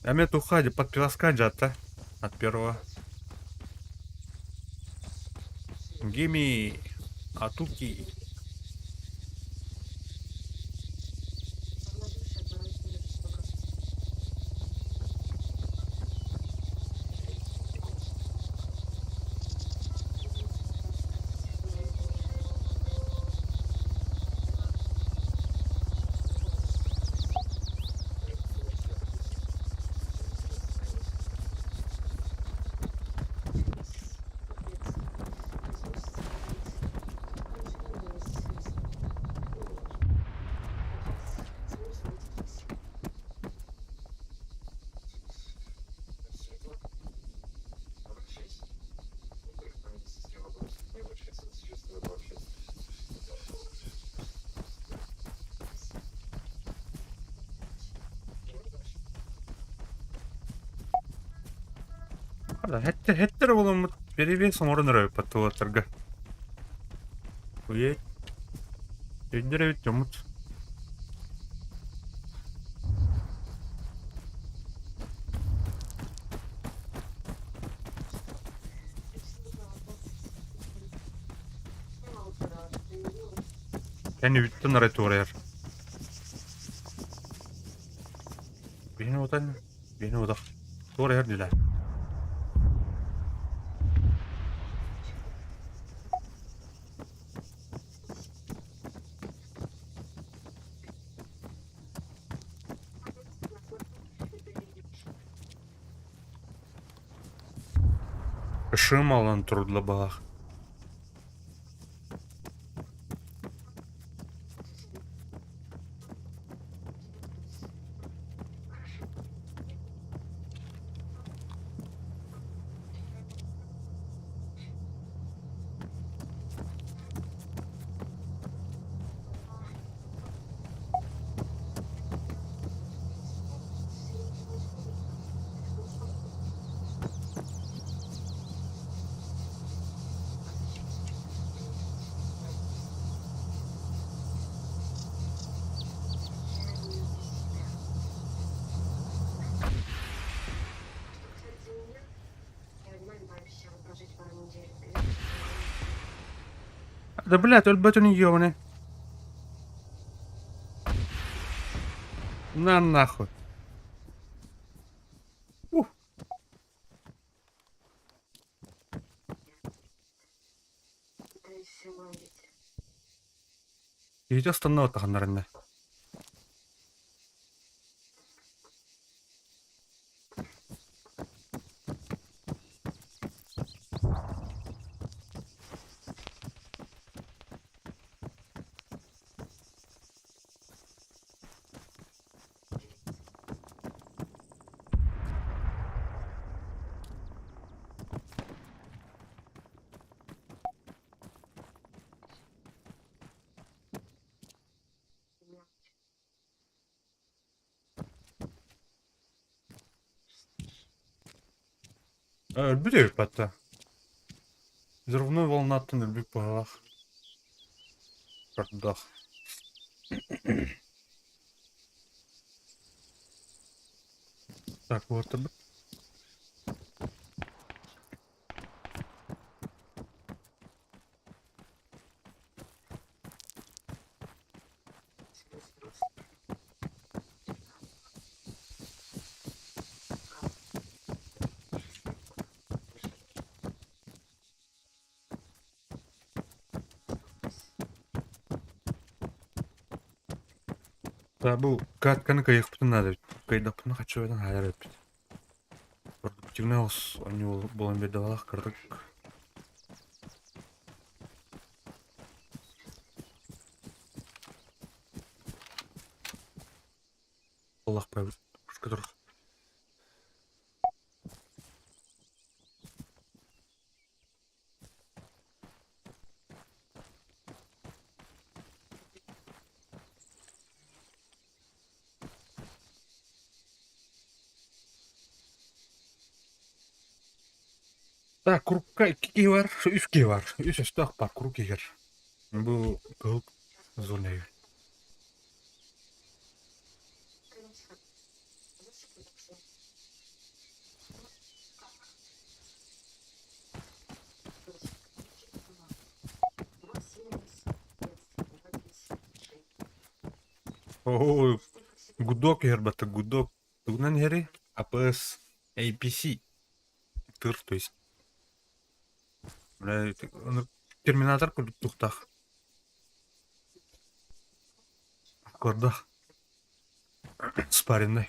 Эмиэ тухха подписка дьаата от первого. Гими Атуки. Хэттэр буоламмыт перевес оҥорон эрэ патылаттарга. Уйет. Өйдөр эбит дьоммут. Кэннибиттэн арай туорайар. Биһини утан, биһини утах. Туорайар дилэр. Ышымалан турдла баах. Да блядь, өлбөтүн ёбаный. На нахуй. Ух. Киһитэ останна таханнарынна. Өлбүт эбит Взрывной волнаттан өлбүт быһалаах. Көрдөх. Так, вот. Да, бу катканы кыайыахпытын наада эбит. Кыайдахпытына хаччыбытын хаалар эбиппит. Продуктивнай оҕус оонньуу буолан биэрдэ балах кырдык. Буоллахпа ушка тур. Так, курукка икки киһи бар, үс киһи бар. Үс өстөөх бар курук иһигэр. Бу кыһыл зона иһигэр. Оо, гудок иһэр батта, гудок. Тугунан иһэрий? АПС, APC. Тыр, то есть. Бля, Терминатор курдук туохтаах. Кордох. Спаренный.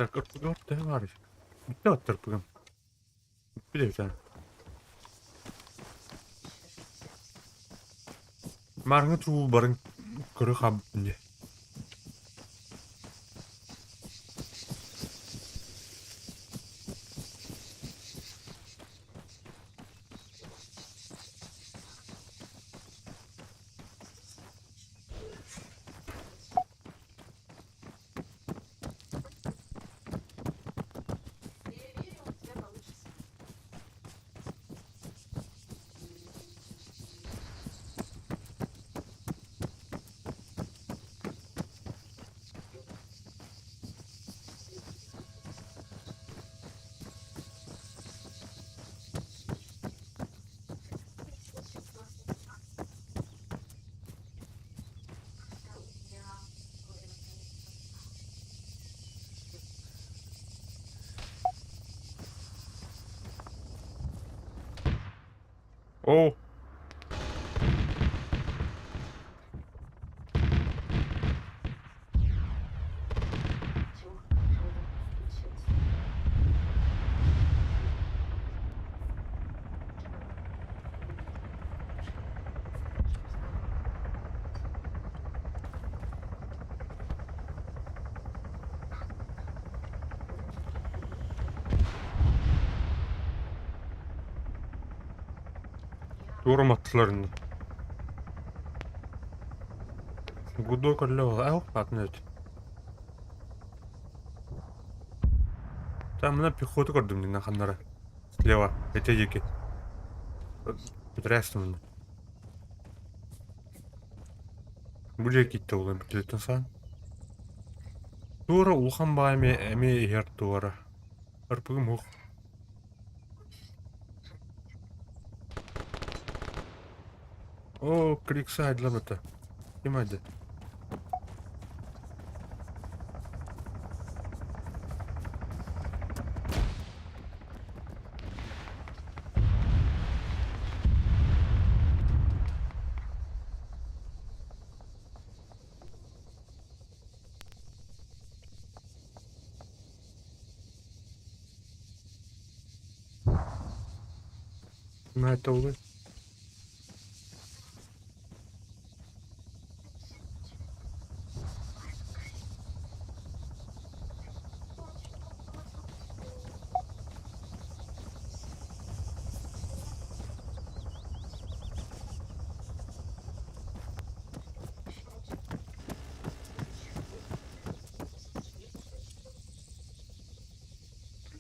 Так, РПГ төһө баарый? Бүттэ вот РПГ. Бүппүт эбит аа. Маарыҥҥы трубу барын көрө хаалбыппын дии. Оо Туора маттылар инде. Гудок әллә ул. Әу, атын өт. Там мына пехота көрдүм диннен ханнара. Слева, эте диэки. Потрясно мына. Бу диэки итте улан бүтүлүттэн саан. Туора улахан баҕайы эмиэ эмиэ иһэр туора. Арпыгым ух. Оо, Крикса айдылар Ким айды? Наһаа олуй.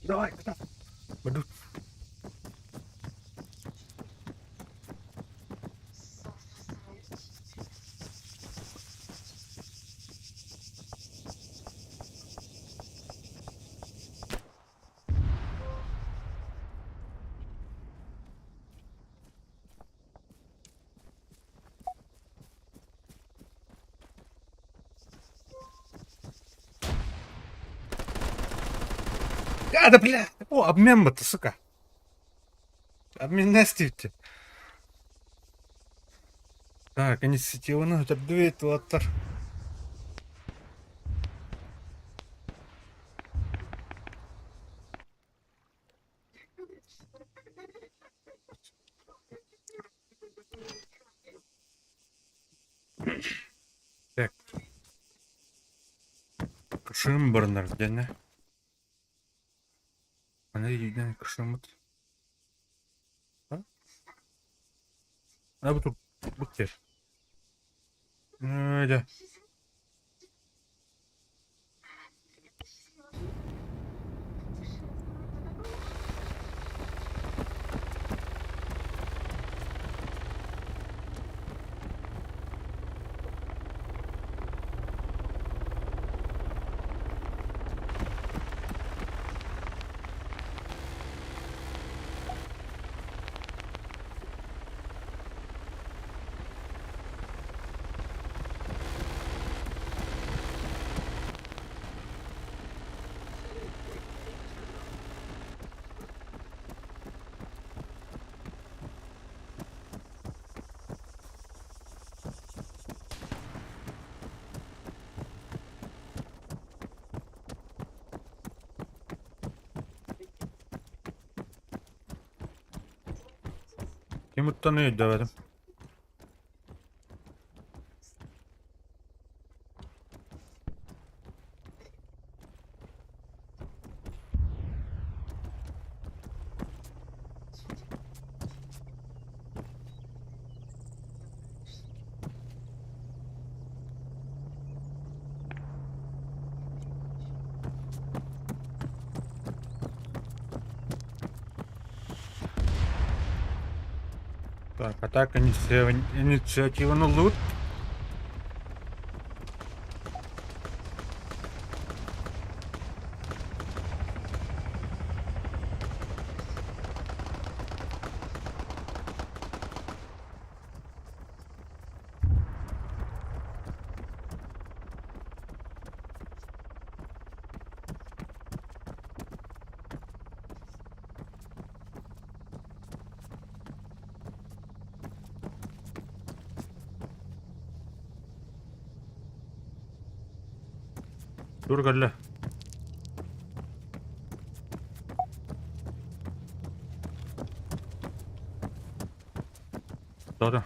Давай, Баду. А, да бля! О, обмен бы сука. Обмен нэстивте. Так, инициативаны өтөрдүбүт уолаттар. Так. Кышым барынар диэнэ. Аны өйдөөн кышыммыт. А бу тур бу Дьэ. Ким уттан өйдөөбөтүм. Так, атака инициативаны ыллыбыт. Тур кэллэ. Да-да.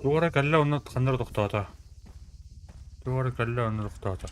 Туох эрэ кэллэ уонна ханна эрэ тохтоото. Туох эрэ кэллэ уонна тохтоото.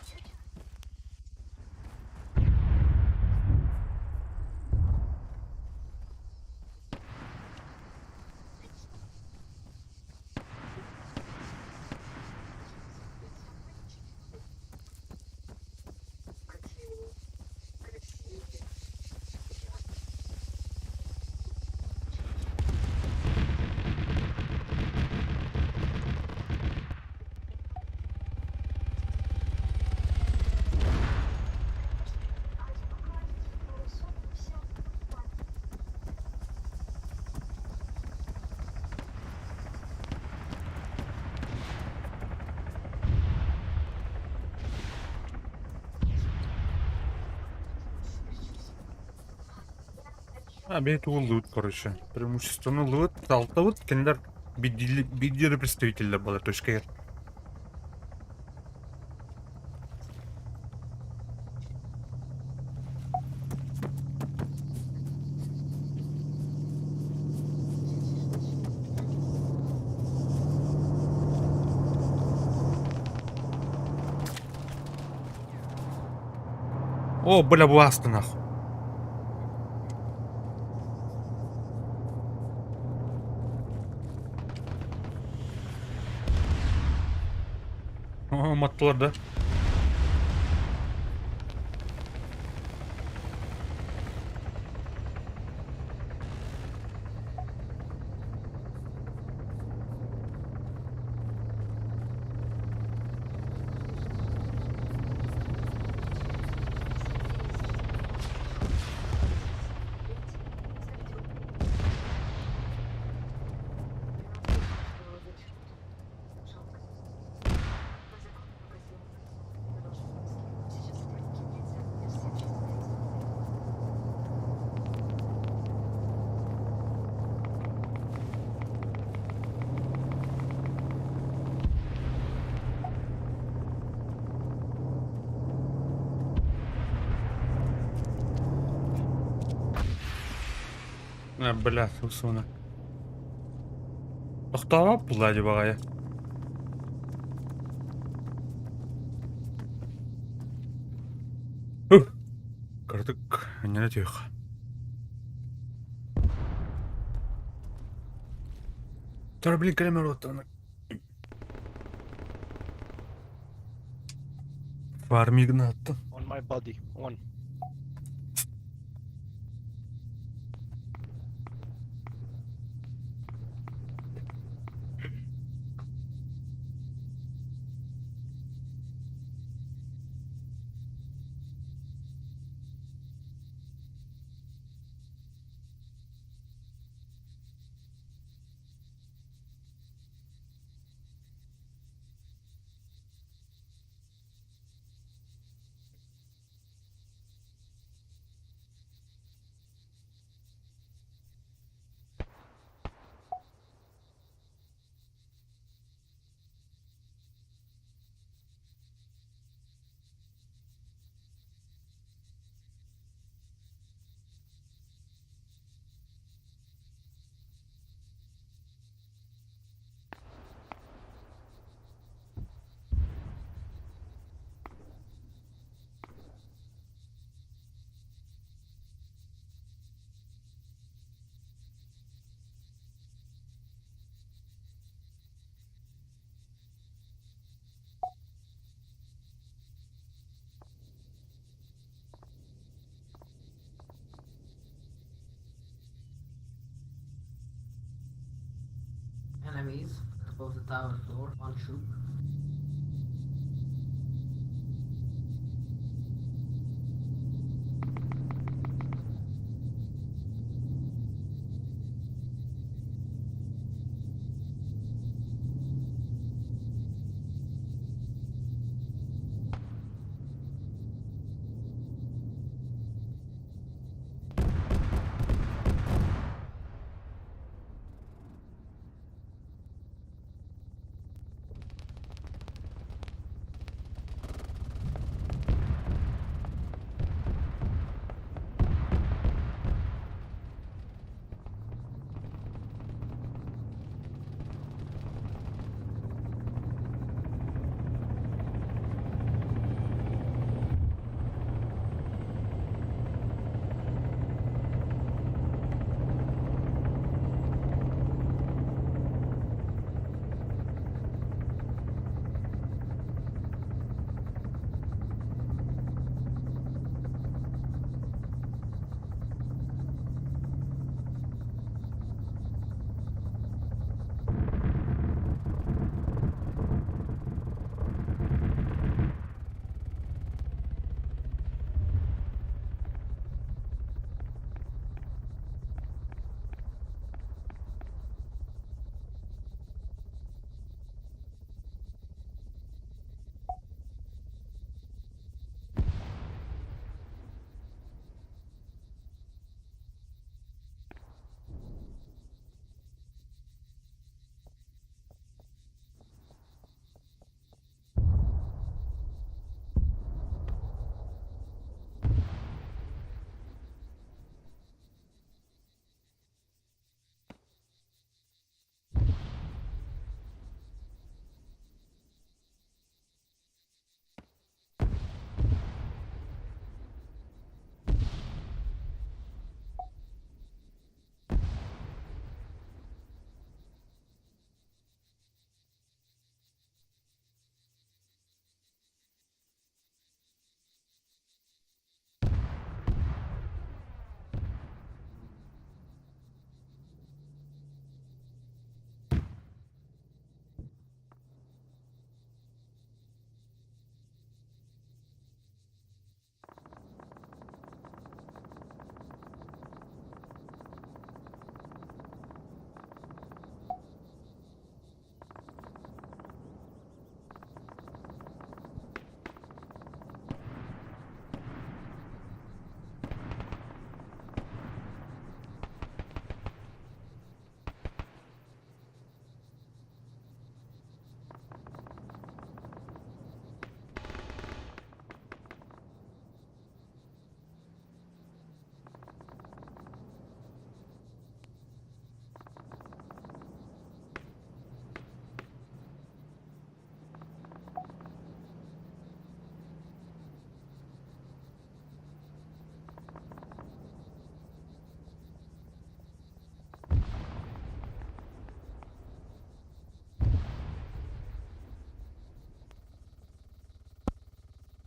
А, бэйэ тугу ыллыбыт, короче. Преимуществоны ыллыбыт, алтабыт, кинилэр биирдиилэр представителлэр буолар точка О, бля, буаста нахуй. О, маттылар да. А, бля, усуна. Тохтообот буолла дии баҕайы. Huh! Кыратык анньана түһүөх. Тара блин кэлэн оруоттан. Фармигнаттан. On my body. One.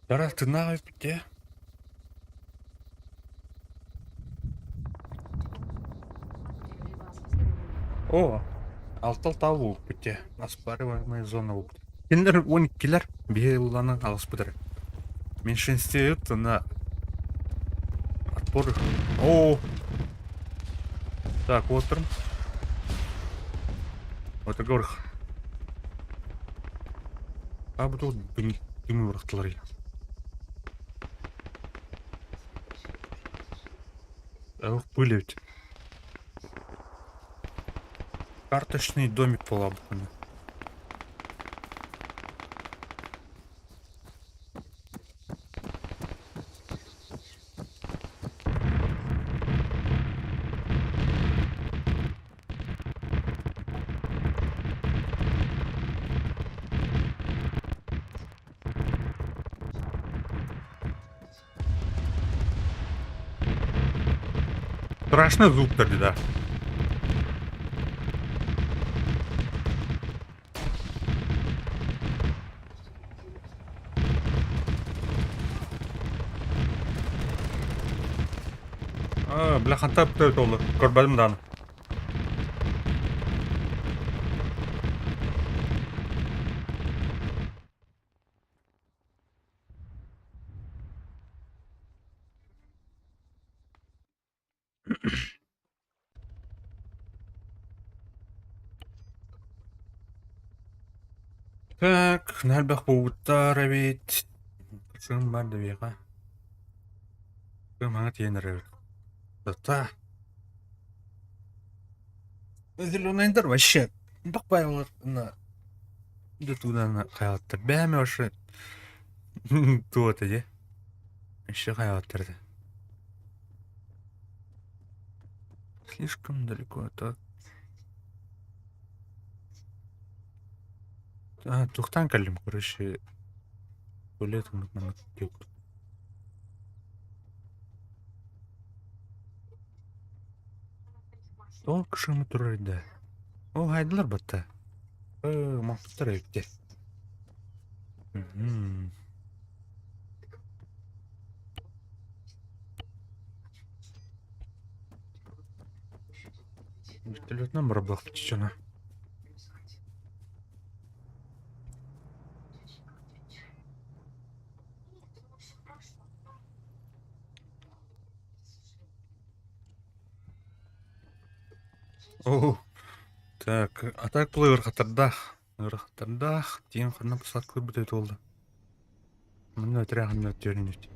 Тара тыыннаах эбиппит дии О, алтал таа буолбуппут дии оспариваемая зона буолбут. Кинилэр 12-лэр биһи ылланан аҕыспыт эрэ. Меньшинстве уонна отпор. О, так, уоттарым. Вот горх. А бу тут дым бырахтылар. Ох, пыль ведь. Карточный домик буолла буквально. Страшный звук тогда. Аа, бля, хантан бүтэ олор. Көрбөтүм даҕаны. Так, элбэх буолбуттар эбит. Сым бар да биэхэ. Сым хаҥа тиийэн эрэр эбит. Та. Зеленайдар вообще бакпайлар на да туда хайаттар. Бэйэм вообще туот эди. Еще хайаттар да. Слишком далеко это. А, тухтан кэллим, короче, туалет Тоҕо кышымы турар да? Ол хайдылар батта. Э, махтар эбиттэр. Мгм. Вертолетынан барабылах чечена. Оо, так, а так была ыарахаттардаах, ыарахаттардаах, тиийэн ханна посадкаларбыт эбит буолла. Манна өтөрө өттүөрүнүт.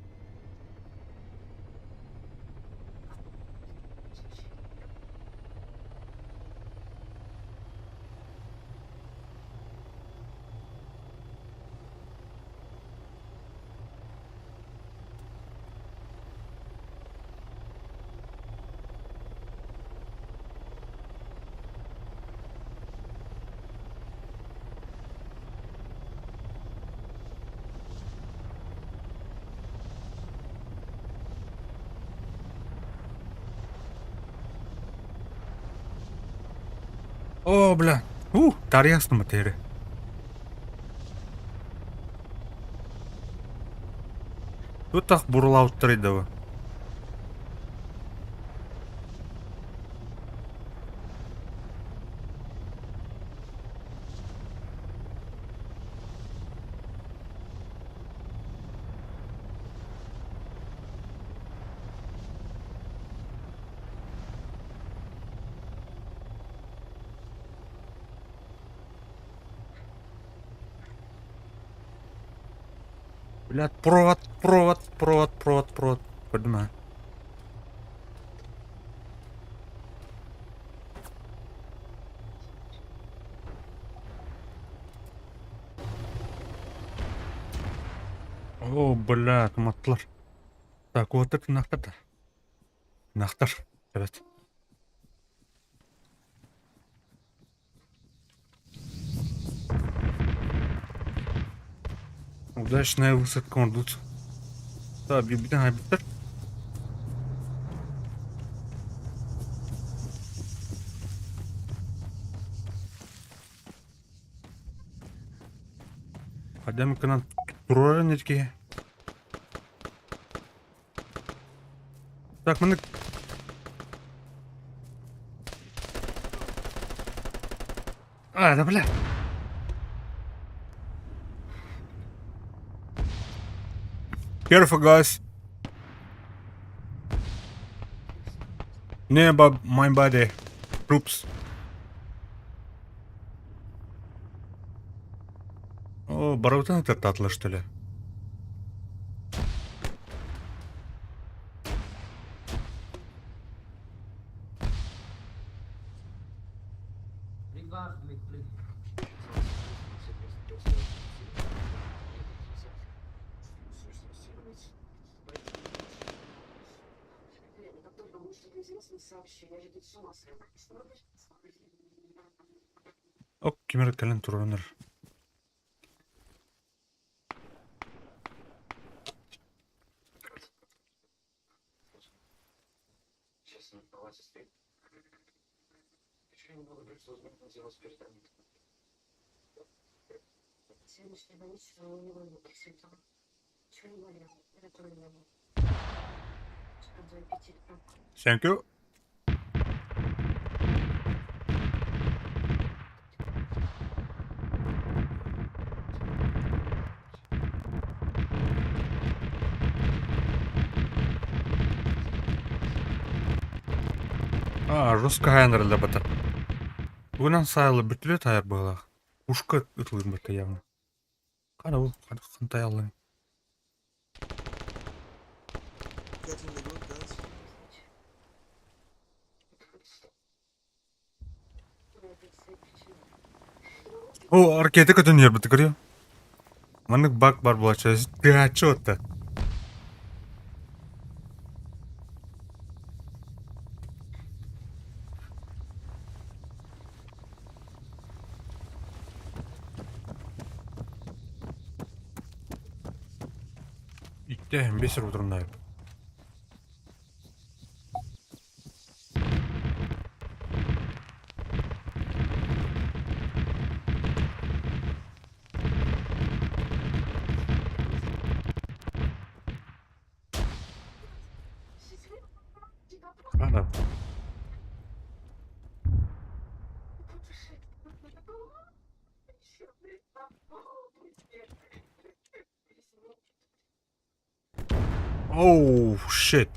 О, бля. У, тарьясно материя. Тутах бурлауттар идэва. Блядь, провод, провод, провод, провод, провод. Поднимай. О, бля, туматтылар. Так, вот это нахтар да. Нахтар. Evet. Удачная высадка ордут. Да, бибитен хайбиттер. Хадям канан турарын etki. Так, маны А, да бля. Careful, guys. Nearby my body. Troops. О, барутан это что ли? Ок, ким эрэ кэлэн туруорунар. Thank you. А, жестко хайнерле бата. Угунан сайылы бүтүлө тайар буолаах. Пушка ытылыр бата явно. Хана бу хантай аллаҥ? Get in the group, guys. О, ракета көтөн иһэрбит көрүө. Маннык баг бар буолааччы. Тыаһааччы уотта. Икки бес утуруннаайып. Ана. Oh shit.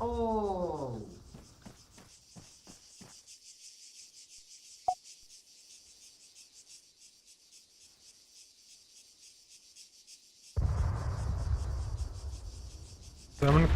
Oh. Tamam.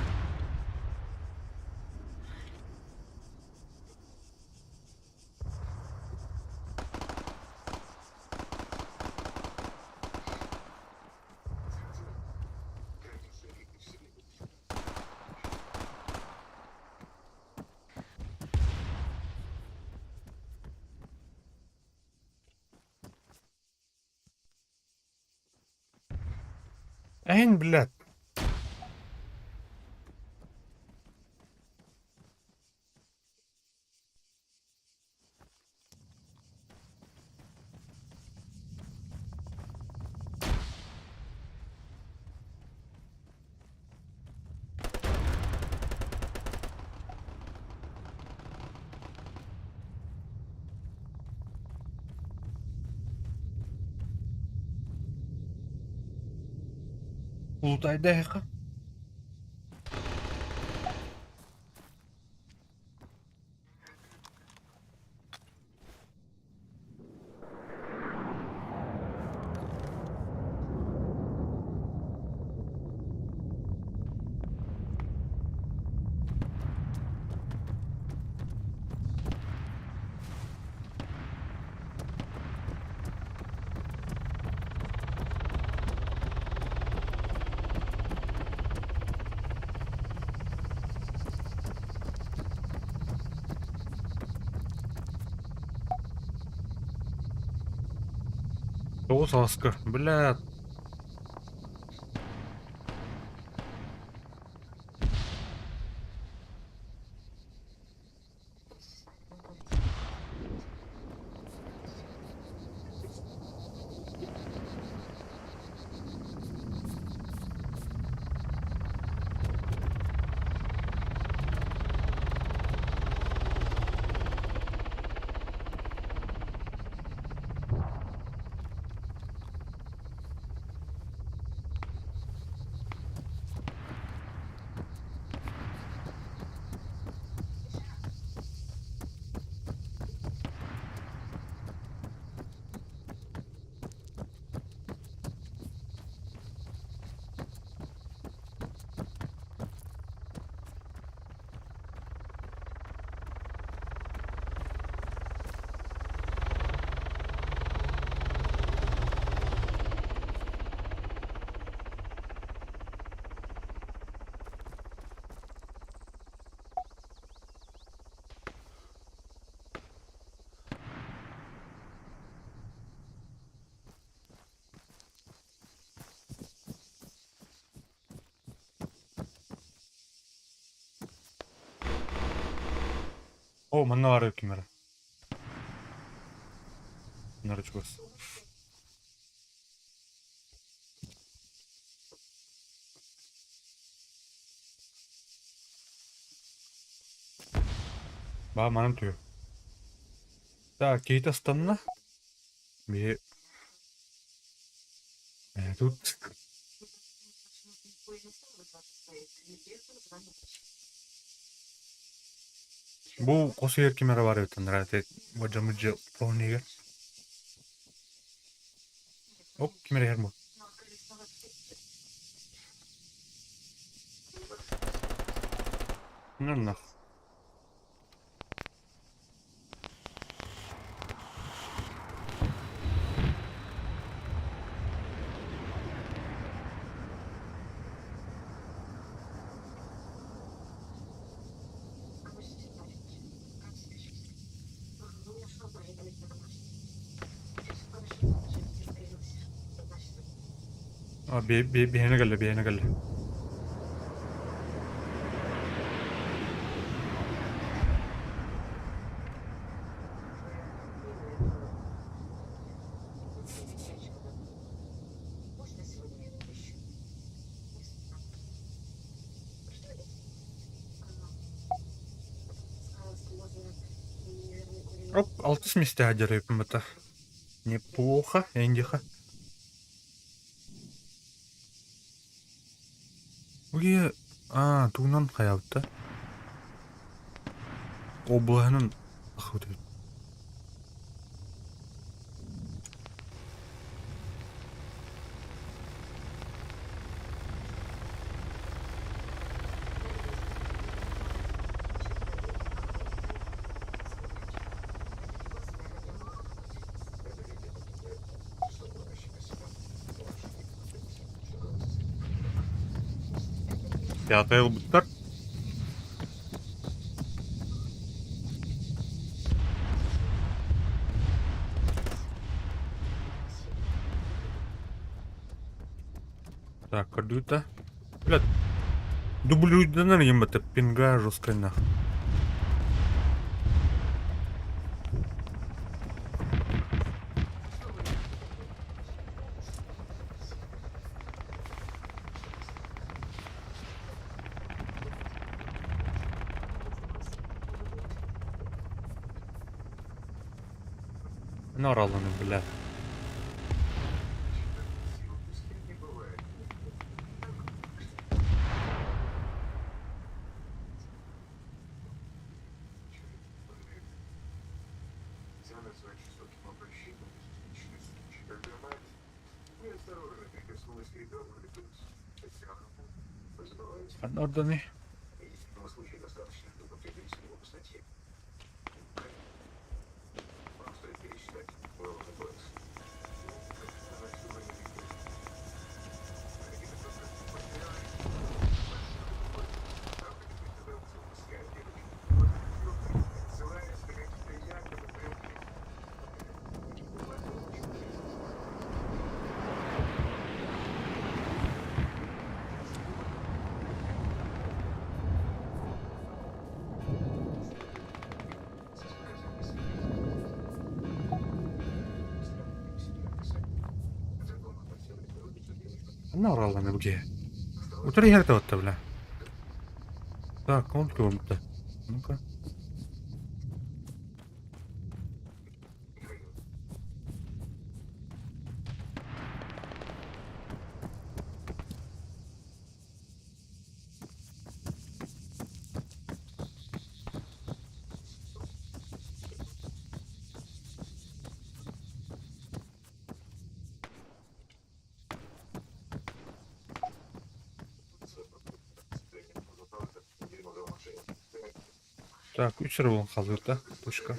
Эн, блядь. Улутайда Тоҕус аска, блядь. О, манна баар камера. Нары чугас. Баа манан түһү. Так, киһитэ ыстанна. Биһи тут Бу хос иһэр ким эрэ баар эбит анараа модьа-мудьа хоһун иһигэр. Оп, ким эрэ иһэр бу. Наннах. Биһиэнэ кэллэ, биһиэнэ кэллэ. Оп, алтыс миэстэҕэ дьарыйбыта. Неплохо, эндиха. Уе, а, тугунан хайаабыта? Облаһынан ахыбыт эбит. Пятая ылбыттар. Так, көрдүүтэ. Блядь, дублюйданар ем это пинга жесткая нах. Нораланы, бля. Ханна ордоный? Ханна оралланы бу киһи? Утары иһэр табатта, бля. Так, он көрбүттэ. Ну-ка. Так, үс эрэ буолан хаалбыта, пушка.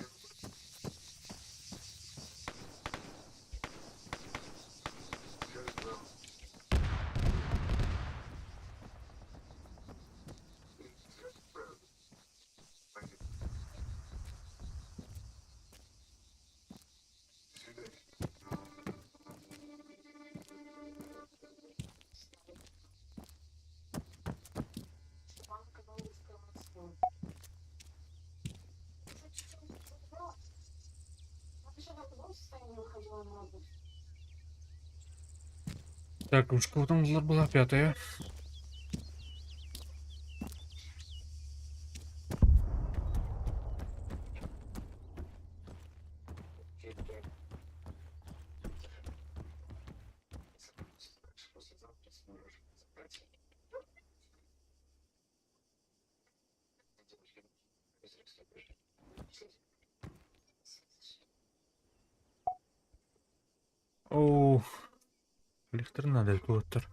Так, ушка там была пятая. Оо, лихтер надо куоттар.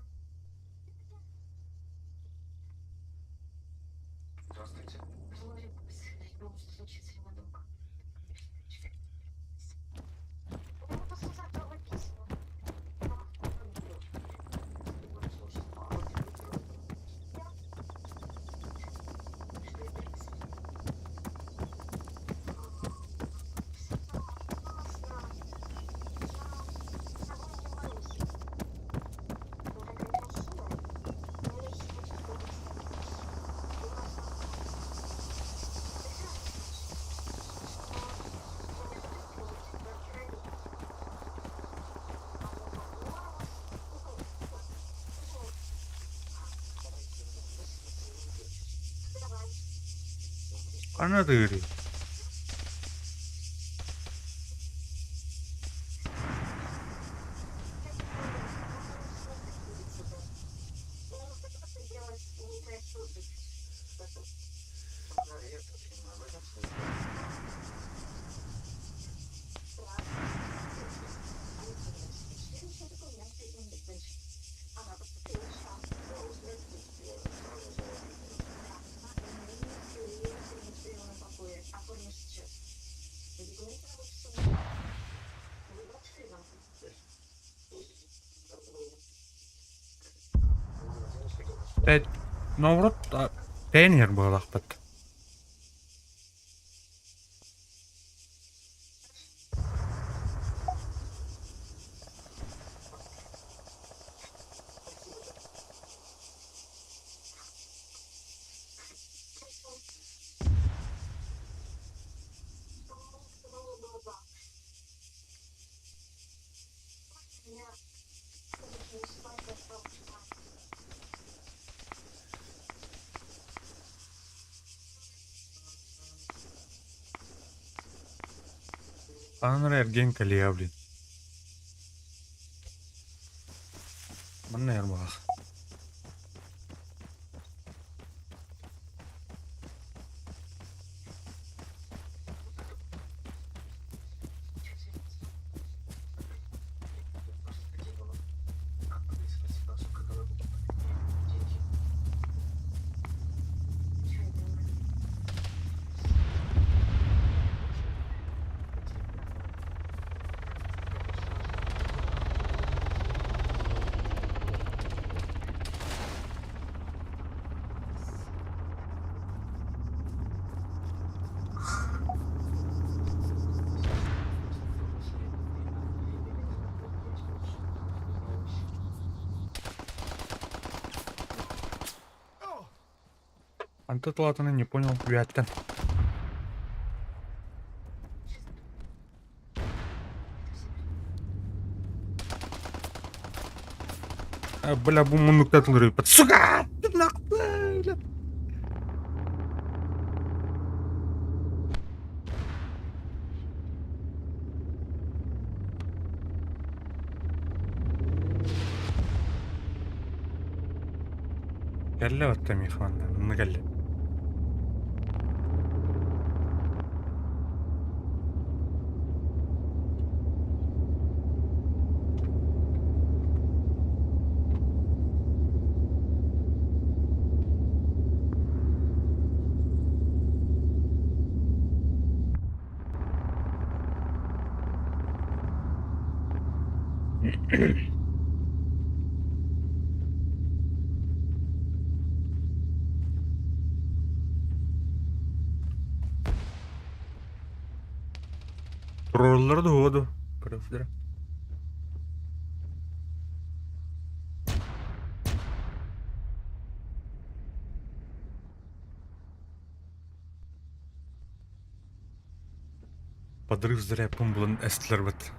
Ханна тыырый? Наоборот, тренер буоллахпыт. Анна эргиэн кэлиэ блин. Манна эрбаах. Антон Латана не понял, вятта. А, бля, бу муннукта тылырыппыт. Сука! Бля! Кэллэ батта миэхэ манна, манна кэллэ. Туруораллара да уһуо дуо? Көрөбүттэрэ. Подрыв заряппын булан эстилэрбит.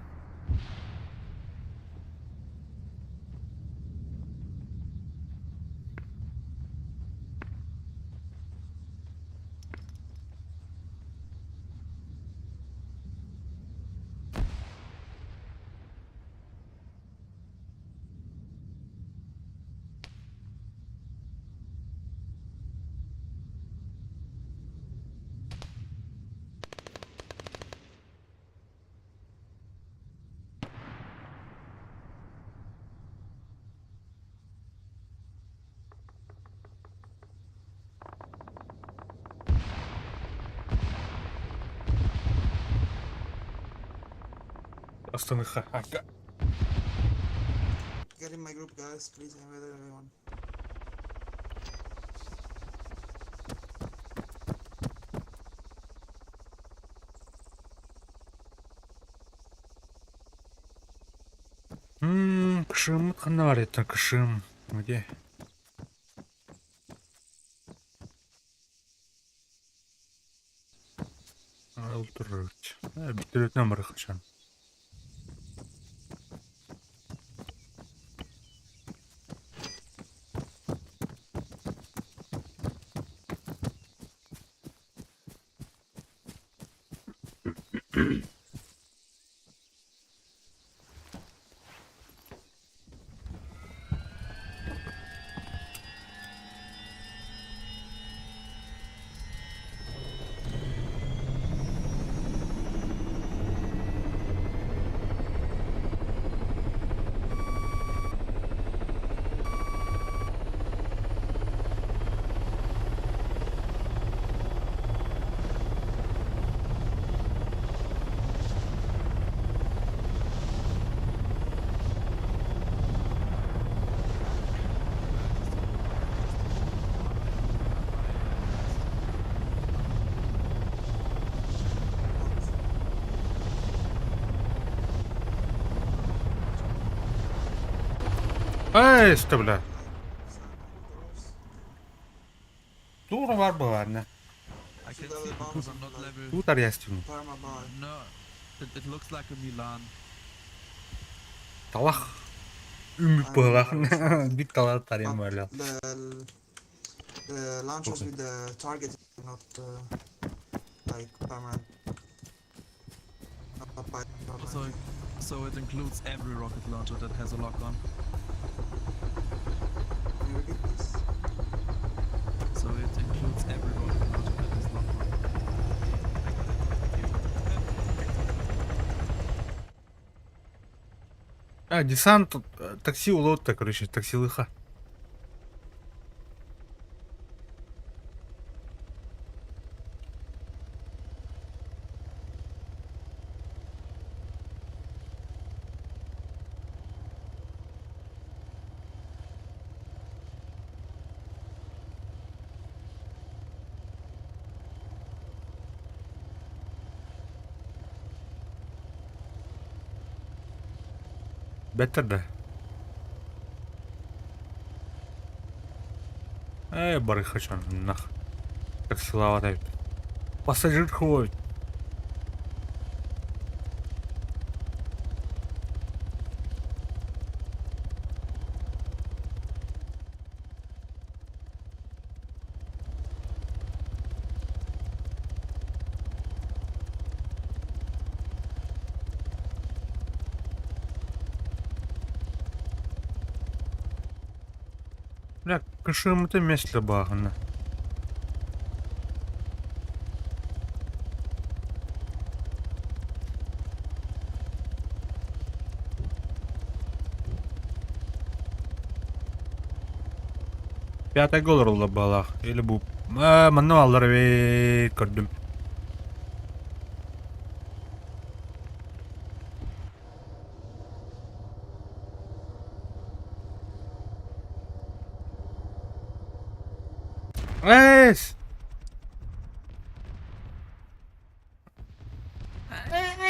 Астыныха. Get in my group, guys. Please, I'm with everyone. Кышым ханна бар еттен кышым. Где? Өлтүрүт. Бүтүрүтүнөн бар качан. Эй, что, бля? Тура бар быварна. I can see because I'm not level. Тут арьястин. Parma bar. No, it looks like a Milan. Талах. Үмүк быһылаах. Бит талар тарьям барла. The launchers Okay. with the target, not like permanent. Not by permanent. So it includes every rocket launcher that has a lock on. Can you repeat this? So it includes every rocket launcher that has lock on. I got it. Thank you. А, десант, такси улотта, короче, такси лыха. Better да. Эй, бары хочу, нах. Таксилава Пассажир ходит. Бля, кышымыты месле бағына. Пятый гол ролла балах. Или бу. Манна аллар бит көрдүм. Эс!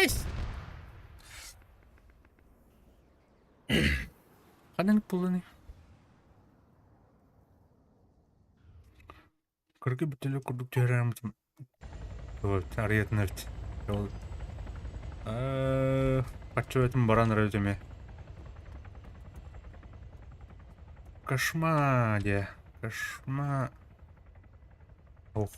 Эс! Ханан пулыны. Кыргы бүтеле курдук түһәрәмитим. Вот, ариятнефть. Ол Бачча баран эрэ эмиэ. Кошма диэ. Кошма. Ох.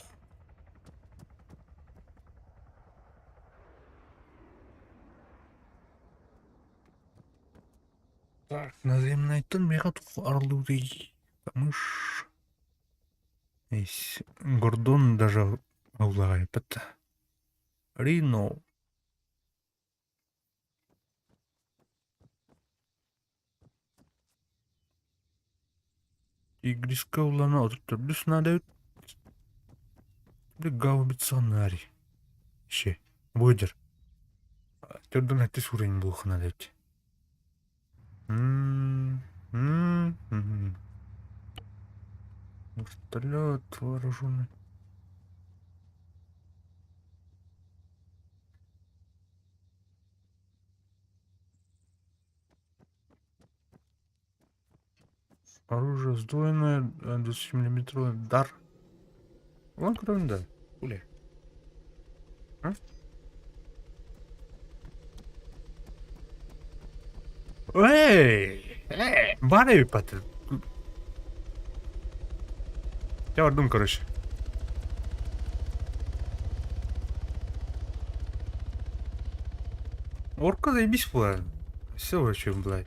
Так, наземнайтан миэхэ туох арыллыбытый? Камыш. Есть. Гордон даже ыллаҕайбыт. Рино. Игриска ыллана 34 надо эбит. Гаубица нари. Ще. Выдер. Төрдөн эти уровень буолуох надо эбит. М, м, м. Вертолет вооруженный. Оружие сдвоенное, 20-миллиметровый дар. Вон кроме да. Пули. А? Эй! Эй! Бары паты. Я бардым, короче. Орка заебись была. Все вообще, блядь.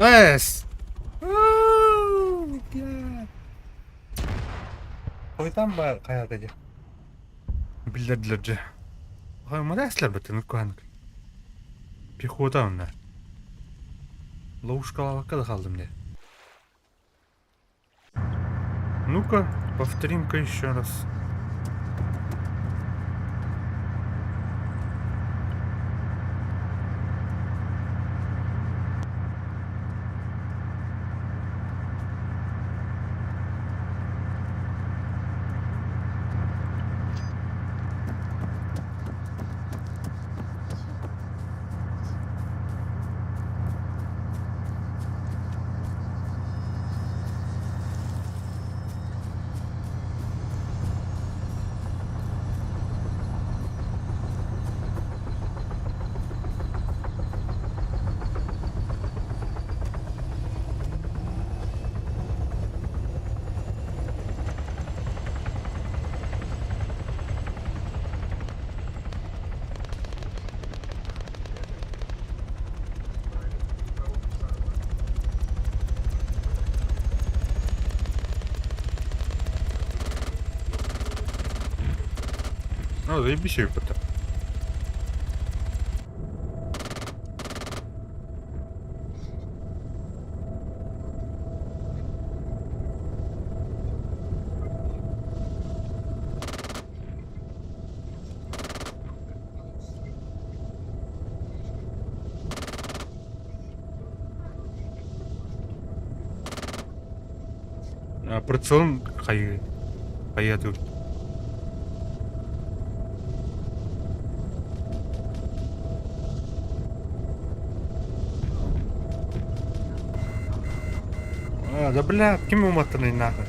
Эс! Хойутаан баар хайаата дии. Биллэрдилэр дьэ. Хаймада эслэр куһанык. Пехота онно. Ловушкалаабакка да хааллым дии. Ну-ка, повторим-ка еще раз. Ну, заебись это. Прицелын хайы хайа тут. А, да бля, ким уматанный нахуй.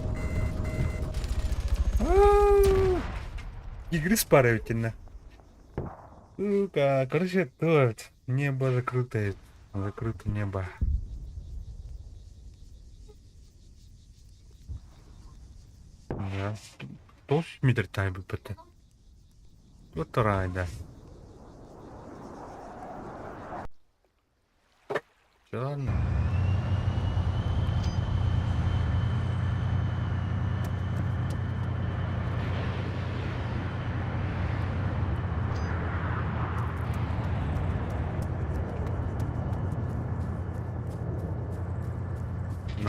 Игры спаривательно. Сука, короче, торт. Небо закрытое. Закрыто небо. Да. Тош метр тайбы пыты. Вот рай, да. Всё, ладно.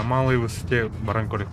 На малой высоте баран көрүк.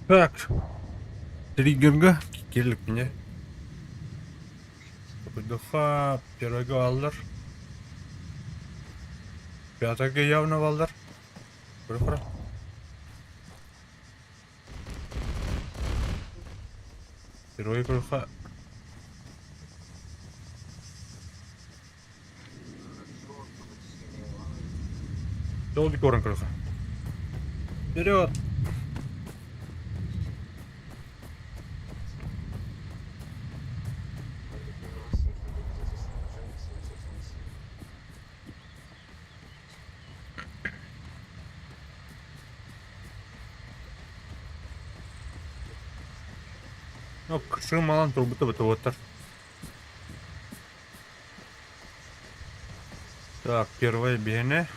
Так, триггерга кирлик мне. Духа первого аллар. Пятого явно валдар. Көрө Первый көрүхэ. Долгий корон көрүхэ. Вперед! Ну, кышын малан турбута бытывоттар. Так, первое бене.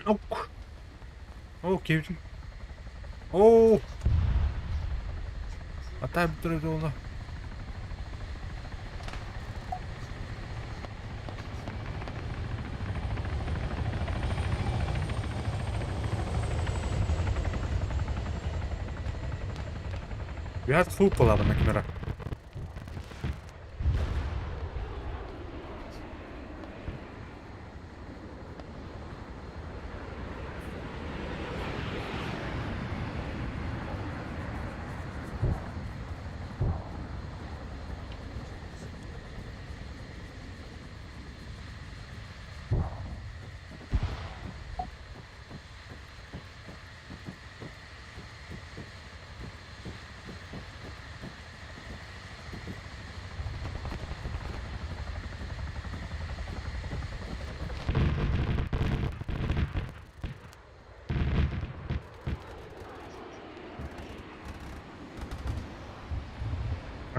Ок. О, кевин. О! Атай бүтүрөт олду. Вят хупала на камера.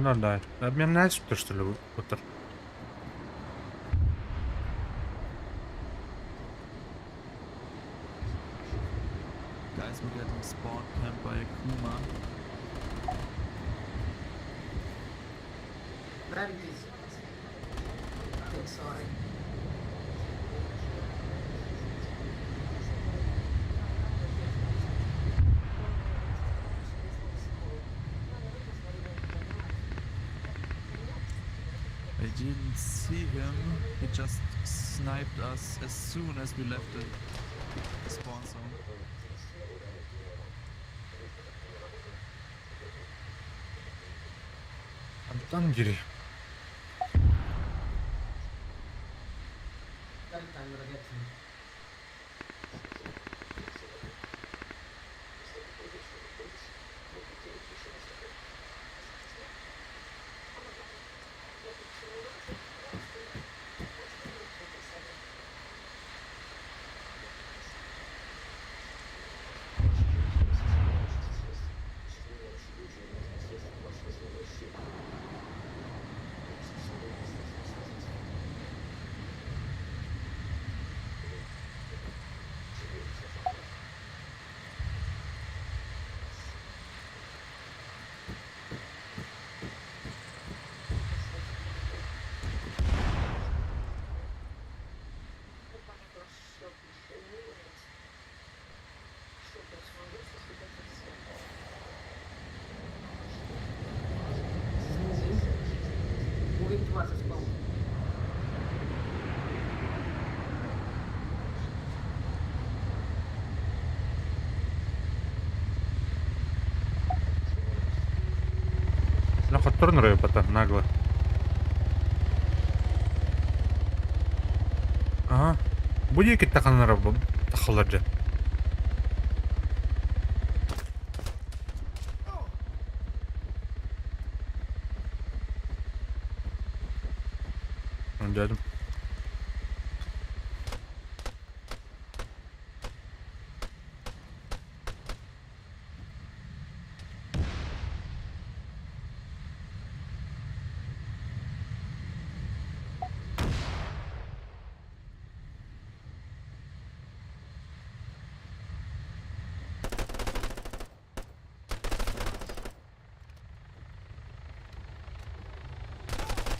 Ну да. Обменять, что ли, вот. Guys, we're getting spawn camped by a Kuma. Where it is? Okay, sorry. I didn't see him. He just sniped us as soon as we left the spawn zone. Антон Гири. Wait, I'm gonna get him. He's moving. Moving towards the spawn. Ну, хотторнер потом нагло. Ага. Будет киттаханара тахалар. Дядüm.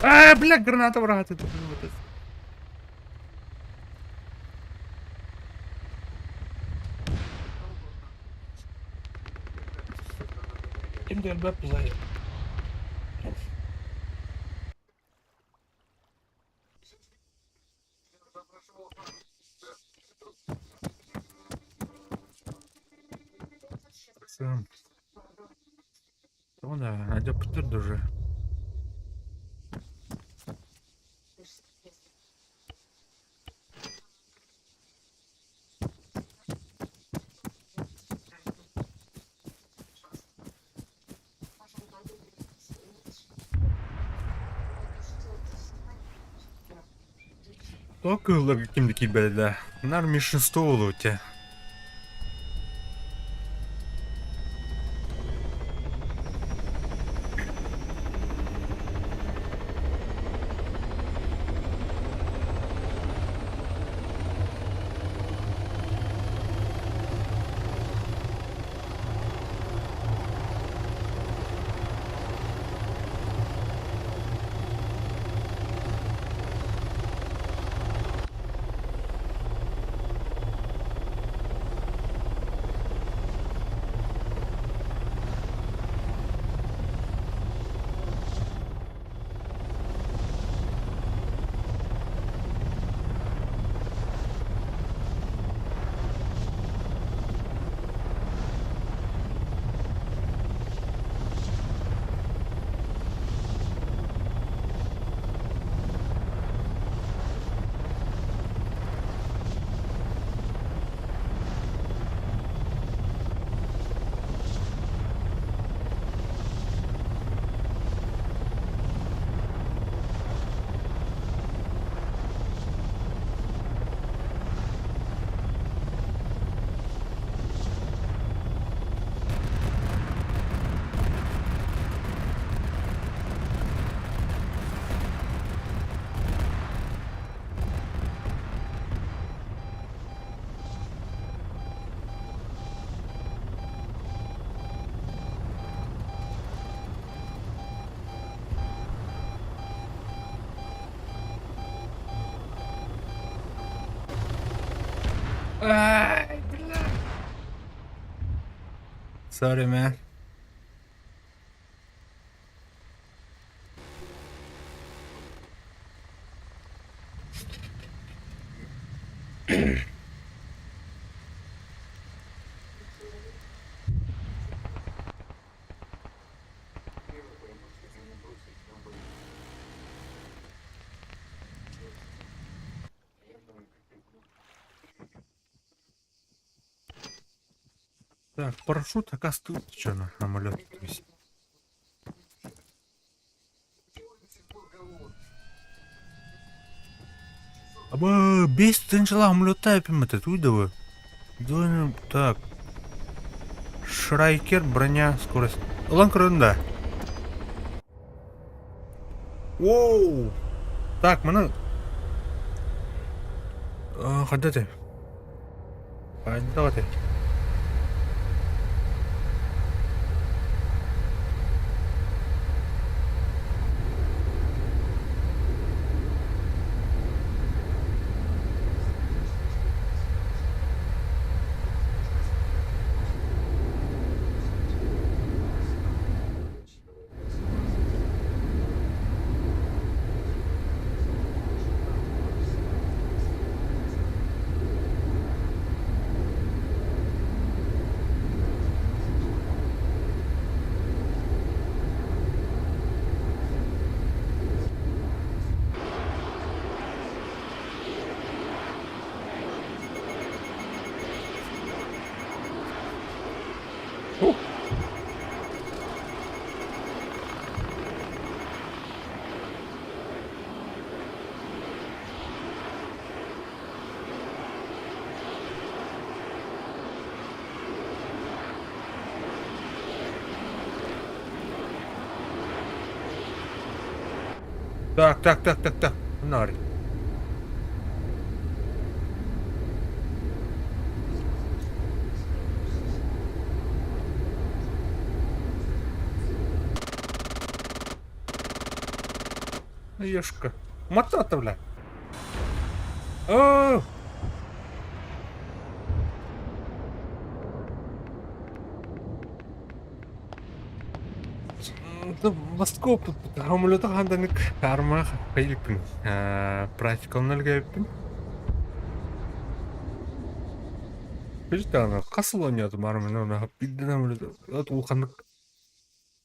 А, бля, граната врагати. Ким делбеп зай. Це... Ну да, адептер дуже. Токылар кимдики белде. Нар меньшинство у тебя. Ай, бля. Sorry, man. Так, парашют, оказывается, что на самолет. Аба, бес тынчала амулетта эпимете, туйдавы. Так. Шрайкер, броня, скорость. Ылан көрөн да. Воу! Так, маны... Хайда этэй? Хайда этэй? Так, так, так, так, так. Нары. Ешка. Мотата, бля. О! Баскоп самолета ханданык армах кыйлыппын. Практикалын өлгөйүппүн. Билтаны касыл ойнодум армын оны бидден самолет улаханнык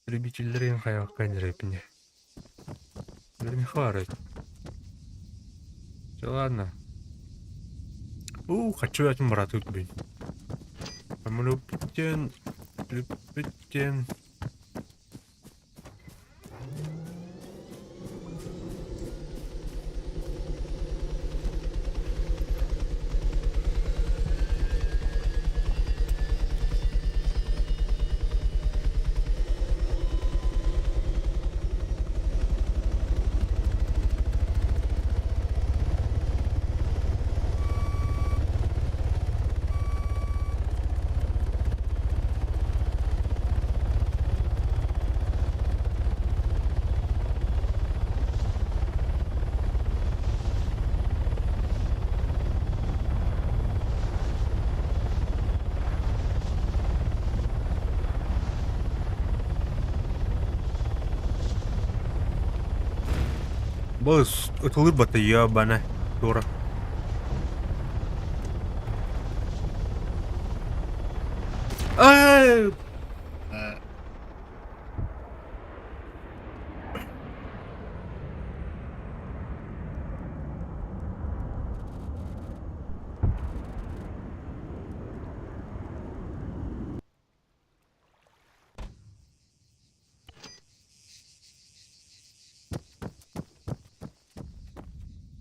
любительдерин хайвакка нерепине. Вермихуары. Все ладно. У, хочу я брату блин. Самолюбитен, любитен. Бос, ытылыр ебана. Дура. Ай!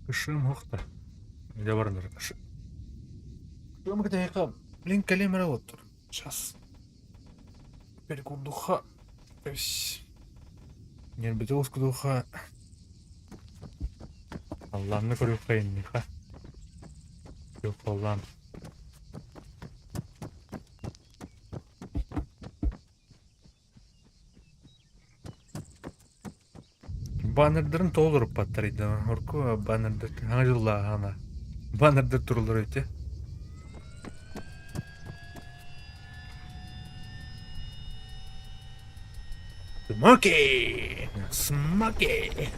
Кышым хохта. Где барнар? Кышым где Блин, калимера вот. Сейчас. Перекурдуха. Нербетовскудуха. Алланны көрүккайынныха. Yok Allah'ım. Баннердарын толдуруп баттарыйды. Орку баннердер хаңа жылла ана. Баннердер турулар өте. Смоки! Смоки!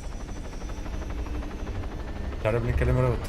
Тара блин кэлэн барабыт.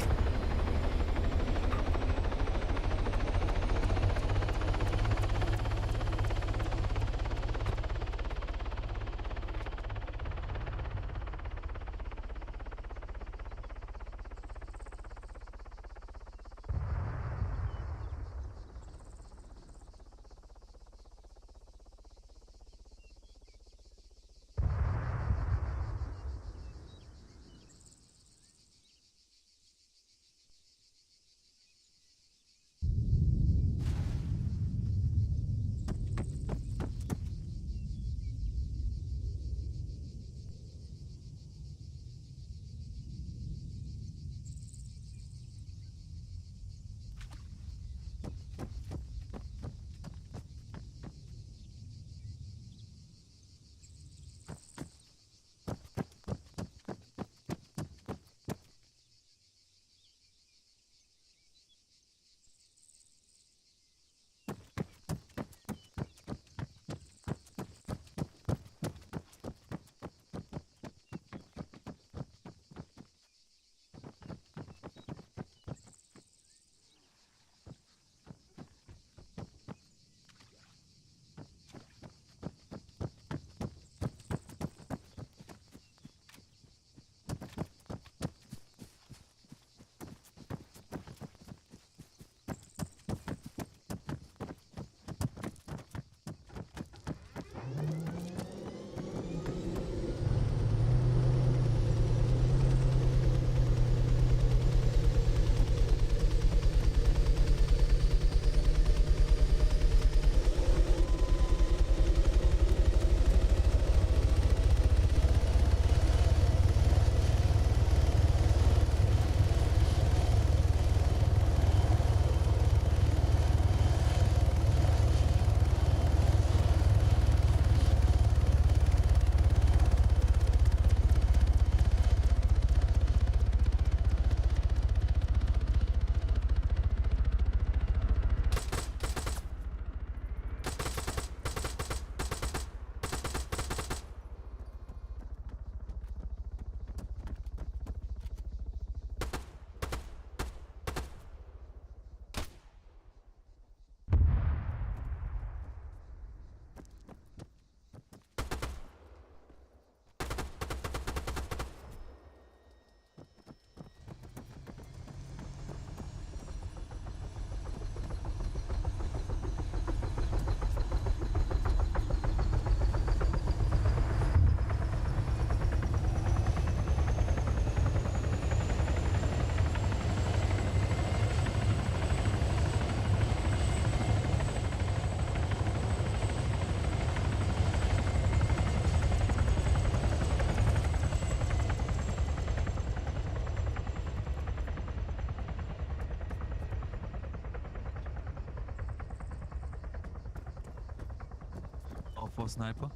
All for sniper.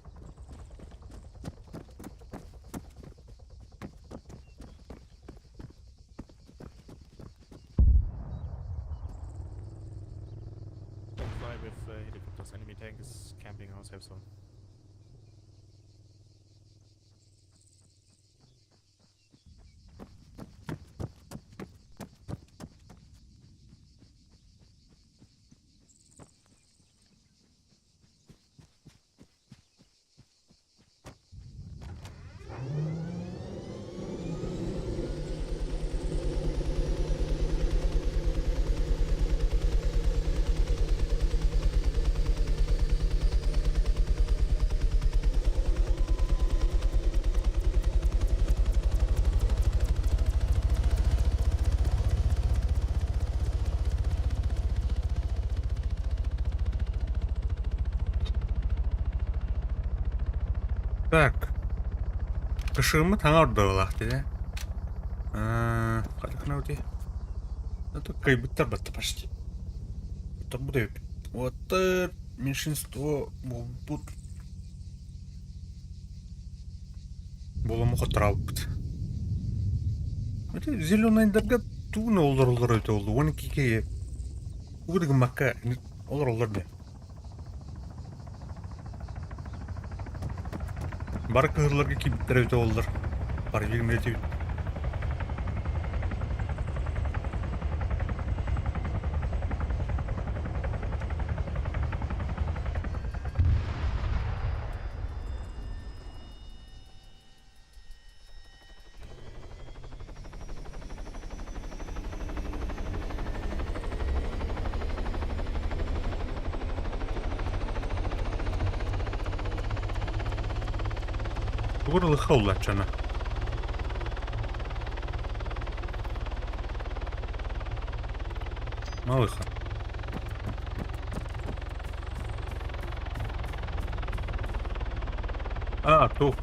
Don't fly with helicopters. Enemy tank is camping our safe zone. Так. Кышыгыммыт хаҥа ордоруулаах дии. Хайдах гынабытый? Кыайбыттар батта почти. Оттор эбит. Уоттар меньшинство буолбут. Буолуму хотторообуппут. Это зеленайдарга тугун олороллор эбитэ буолла. Уон икки тугу да гыммакка олороллор дии. Бары кыһылларга киирбиттэрэ эбитэ буоллар, барыйыгын этибит. Тугур ылыха уллаччана. Малыха. А, тух.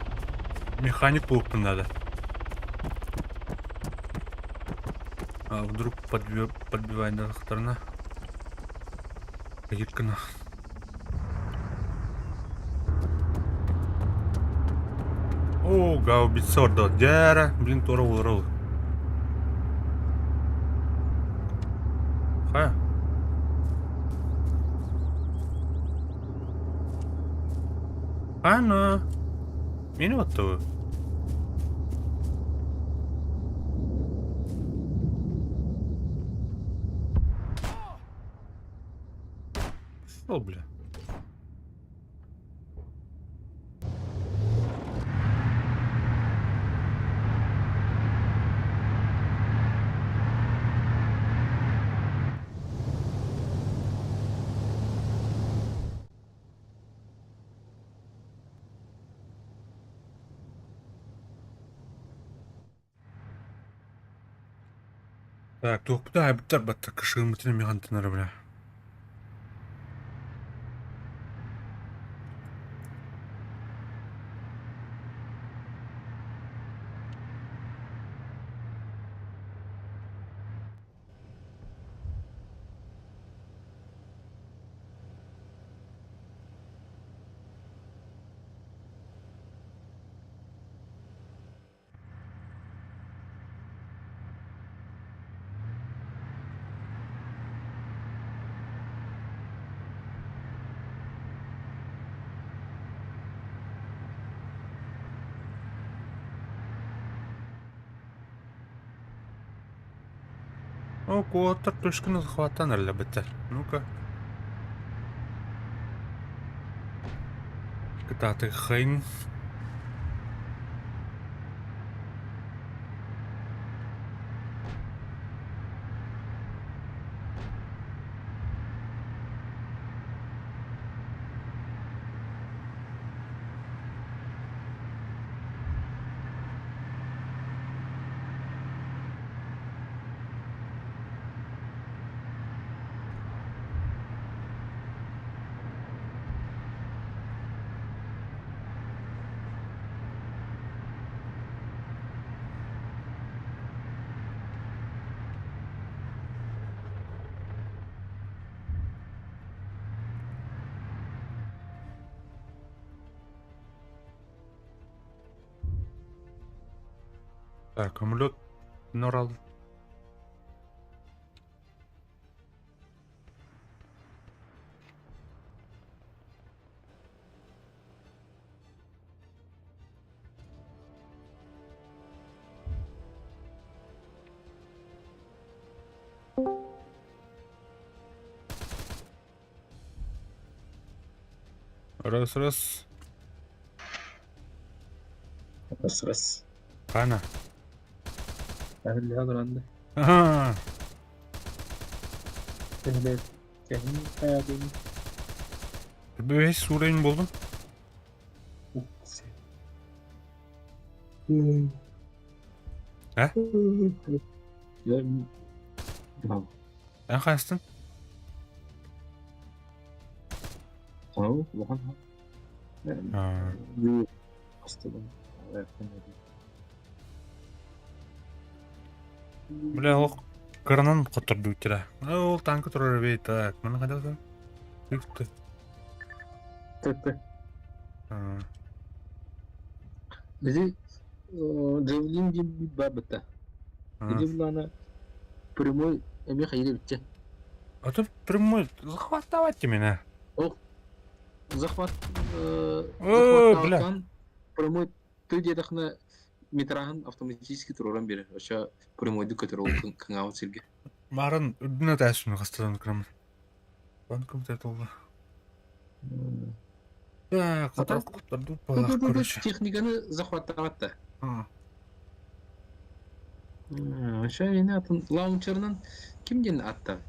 Механик буолуохпун наада. А вдруг подбивайдахтарына гына. О, гаубица ордо. Дьээрэ, блин, туора буолар ол. Хайа? Ана. Мени оттубу? Что, бля? Так, туохпутун айбыттар баттар кышыыммытын эмиэ хантан эрэ бля. О, куоттар түшкүн захваттан эрэлэ быттар. Ну-ка. Кытаатыххайын. Так, көмөлөт норал. Раз, раз. Раз, раз. Хана. اللي هذا عنده. Аха. Кэһин Бэс суурайын болдум. Э? Эн хайастын? Аа. Бля, ол кыранан хоттордуутера. Ол танка турар эбит так. Маны хайдах Үхты. ТТ. Аа. Бизи Джавелин диэн баар бытта. Ити булаана прямой эмиэ хайыра эбитчэ. А то прямой захватывайте меня. Ох, захват О, бля. захваттаан Прямой ты диэтэххинэ метраһын автоматически туруоран биэрэр. Оччо прямойдук көтөр ол кыҥаабыт сиргэ. Марын үрдүнэ тээсүнү хастан кырам. Бан кымта толла. Да, хотор хотор балах короче. Техниканы захваттаабат да. Ошо эйини атын лаунчерынан ким диэн атта?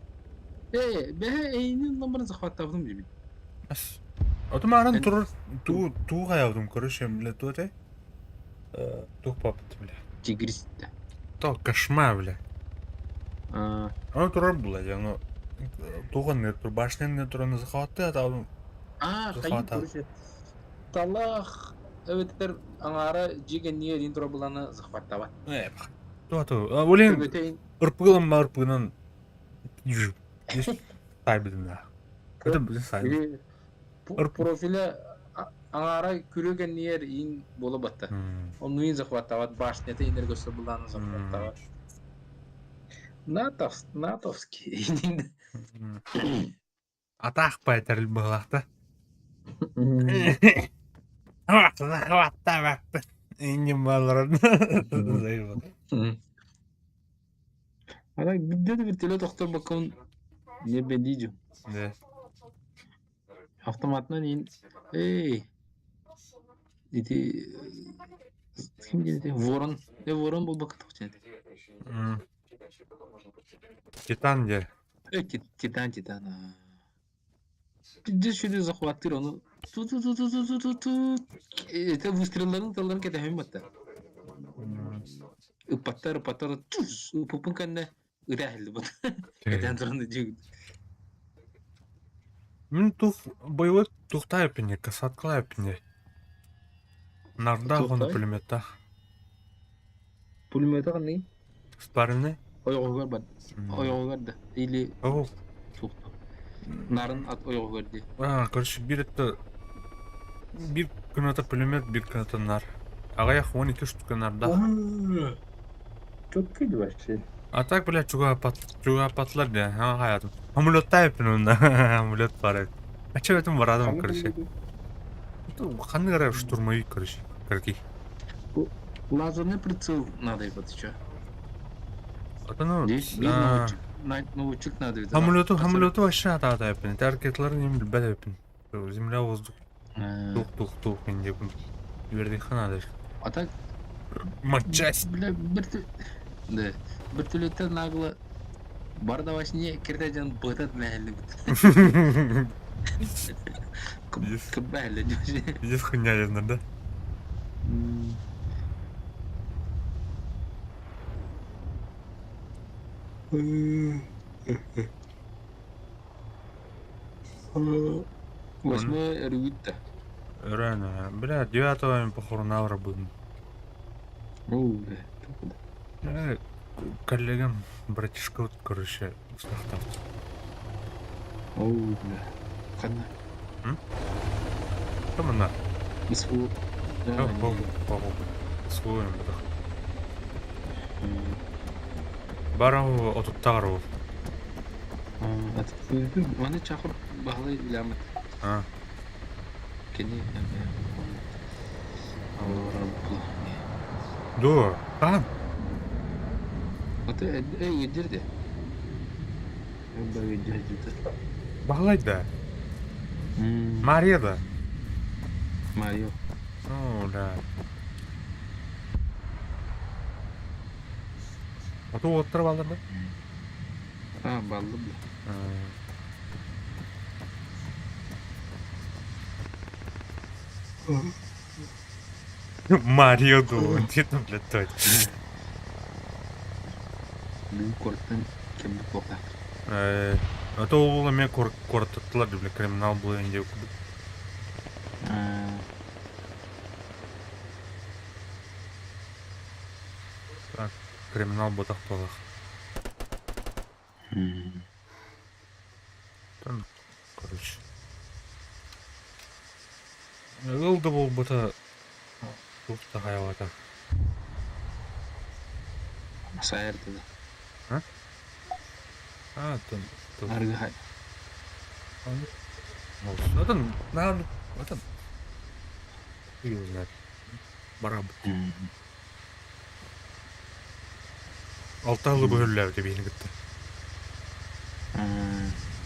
Э, бэһэ эйини номерын захваттаабытым дибит. Ас. Ото марын турар туу туу хаябытым короче, бля, туу этэй. Тух папыт, бля. Тигрист. То кошма, бля. Ону турар була, ону туган тур башняны тураны захватты, а А, хайы короче. Талах эбэтэр аҥаара дьиэ диэн турар буланы захваттаабат. Туа-ту. Олен ырпыгылан ма ырпыгынан сайбытын да. Это блин сайбыт. Профиля аҥаара күрүө кэннигэр иин буола батта. Онну иин захваттаабат, башнята иинэр көстөр булааны захваттаабат. Натовс, натовский. Атаах байтарыл быһылаахта. Инним балларын. Ана где-то вертолет тохтор не бедиджу. Да. Автоматынан ин эй ити ким диэн ворон э ворон буолбакка тохтен. Титан де. Э титан титан. Пиздец сүрү захваттыр ону ту ту ту ту ту ту ту ту это выстрелларын талларын кэтэһэн батта. Ыппаттар ыппаттар тус ыппыппын кэннэ ыта бут. Кэтээн туран дьүг. Мин тух боевой тухтай пине, касаткалай пине. Нарда хону пулеметтах. Пулемета қандай? Спаренный? Ойоҕугар бар. Ойоҕугар да. Или суох. Нарын ат ойоҕугар дии. А, короче, бир это бир күнөтө пулемет, бир күнөтө нар. Аҕыйах 12 штука нарда. Четкий вообще. А так, блядь, чугапатлар да, ха хаятым. Амулет тайпын онда, амулет бар. А че этом барадым, короче. Ханны гара штурмовик, короче, карки. Лазерный прицел надо ебать, чё? Это ну, Здесь наводчик надо. Амулету, амулету вообще ата тайпын. Таргетлар не билбет эпин. Земля, воздух. Тух, тух, тух, инде. Берди хана А так Матчасть. Бля, да. Вертолеттер нагло бардавашне кирдажан бытат мәһәлле бит. Кыбәле. Здесь хуйня верно, да? Восьмое рюгитта. Реально, бля, девятого похоронавра будем. Оу, бля. Коллегам, братишка, вот, короче, слахтав. Оу, бля. Ханна. Там она. СВО. Да, богу, богу. СВО им бадах. Барау отуттару. Маны чахыр баһылай билэмэт. А. Кини Ду, там. Аты э өддерде. Баһылай да. Мария да. Марио. Ну, да. Оту оттар балдар да? А, баллы бля. Марио ду, где там, блядь, точно. Бүгүн куораттан кембит буолла. А то ол эме куораттаттылар, бля, криминал был инде. Так, криминал ботах толах. Там, короче. Ыл да болбута тух тахаялата. Сайыр да. А? А, там. Аргы Атын, на, атын. Хуй его знает. Барабыт. Алта сылы быһыллээбитэ биһини кытта.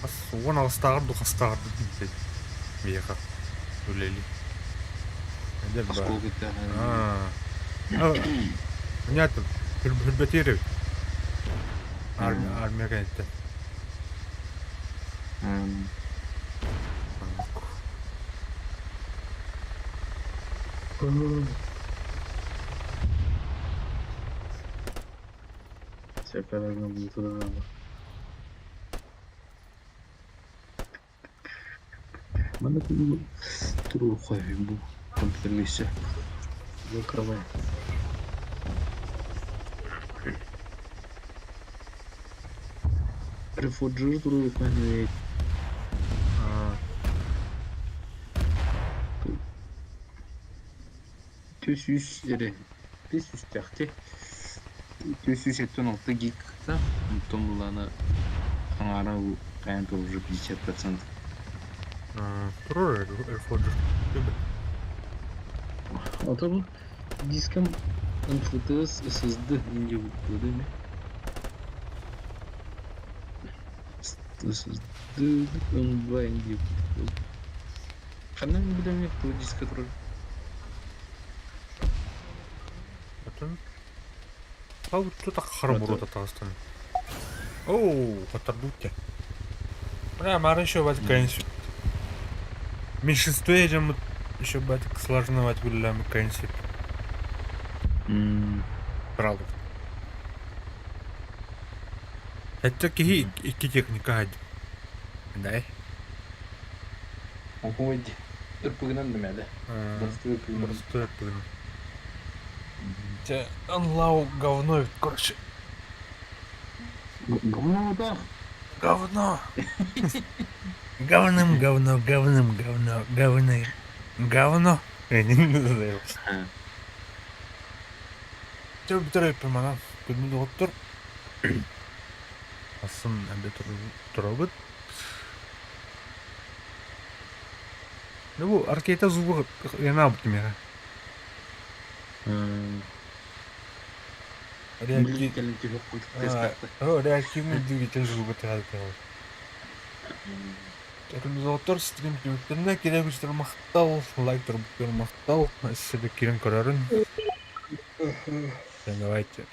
Хас уон аҕыстааҕар ду хастааҕар ду биһиэхэ үлэлии. Эдэр баар. Оскуолка Аа. Понятно. Хүрбэтиэр эбит. Армия кэнниттэн. Манна туруорукка бу компьютерга өссө кырамай. Рефоджер туруорукка Түс эрэ түс үстэхти 376 гигта онтон булана аҥаара хайаан уже 50%. Турар Airforger. Ото бу дискам NFTS SSD инде değil mi? SSD M2 инде. Ханна билемек бу диска турар. Атын Тута хара бурута таҕыстан. Оу, хотардутте. Бля, мары еще бать кэнсит. Меньшинстве дьоммут еще бать сложновать гуллям кэнсит. Правда. Это киһи икки техника хадь. Дай. Ой, ырпыгынан да мәдә. Простой ырпыгынан. Простой ырпыгынан. Те онлау говно, короче. Говно да. Говно. Говным говно, говным говно, говны. Говно. Я не знаю. Чэ бүтэр эппин Күнү доҕоттор. Асын эбэ турабыт. Ну бу аркейта звук янаабыт миэхэ. Билин кэлин түһүк курдук тестахта. Реактивный двигатель звуга тыһаатыгар. Доҕоттор стрим түмүктэринэ кире күстэр махтал, лайк турбуттар махтал, сире кирен көрөрүн. Давайте.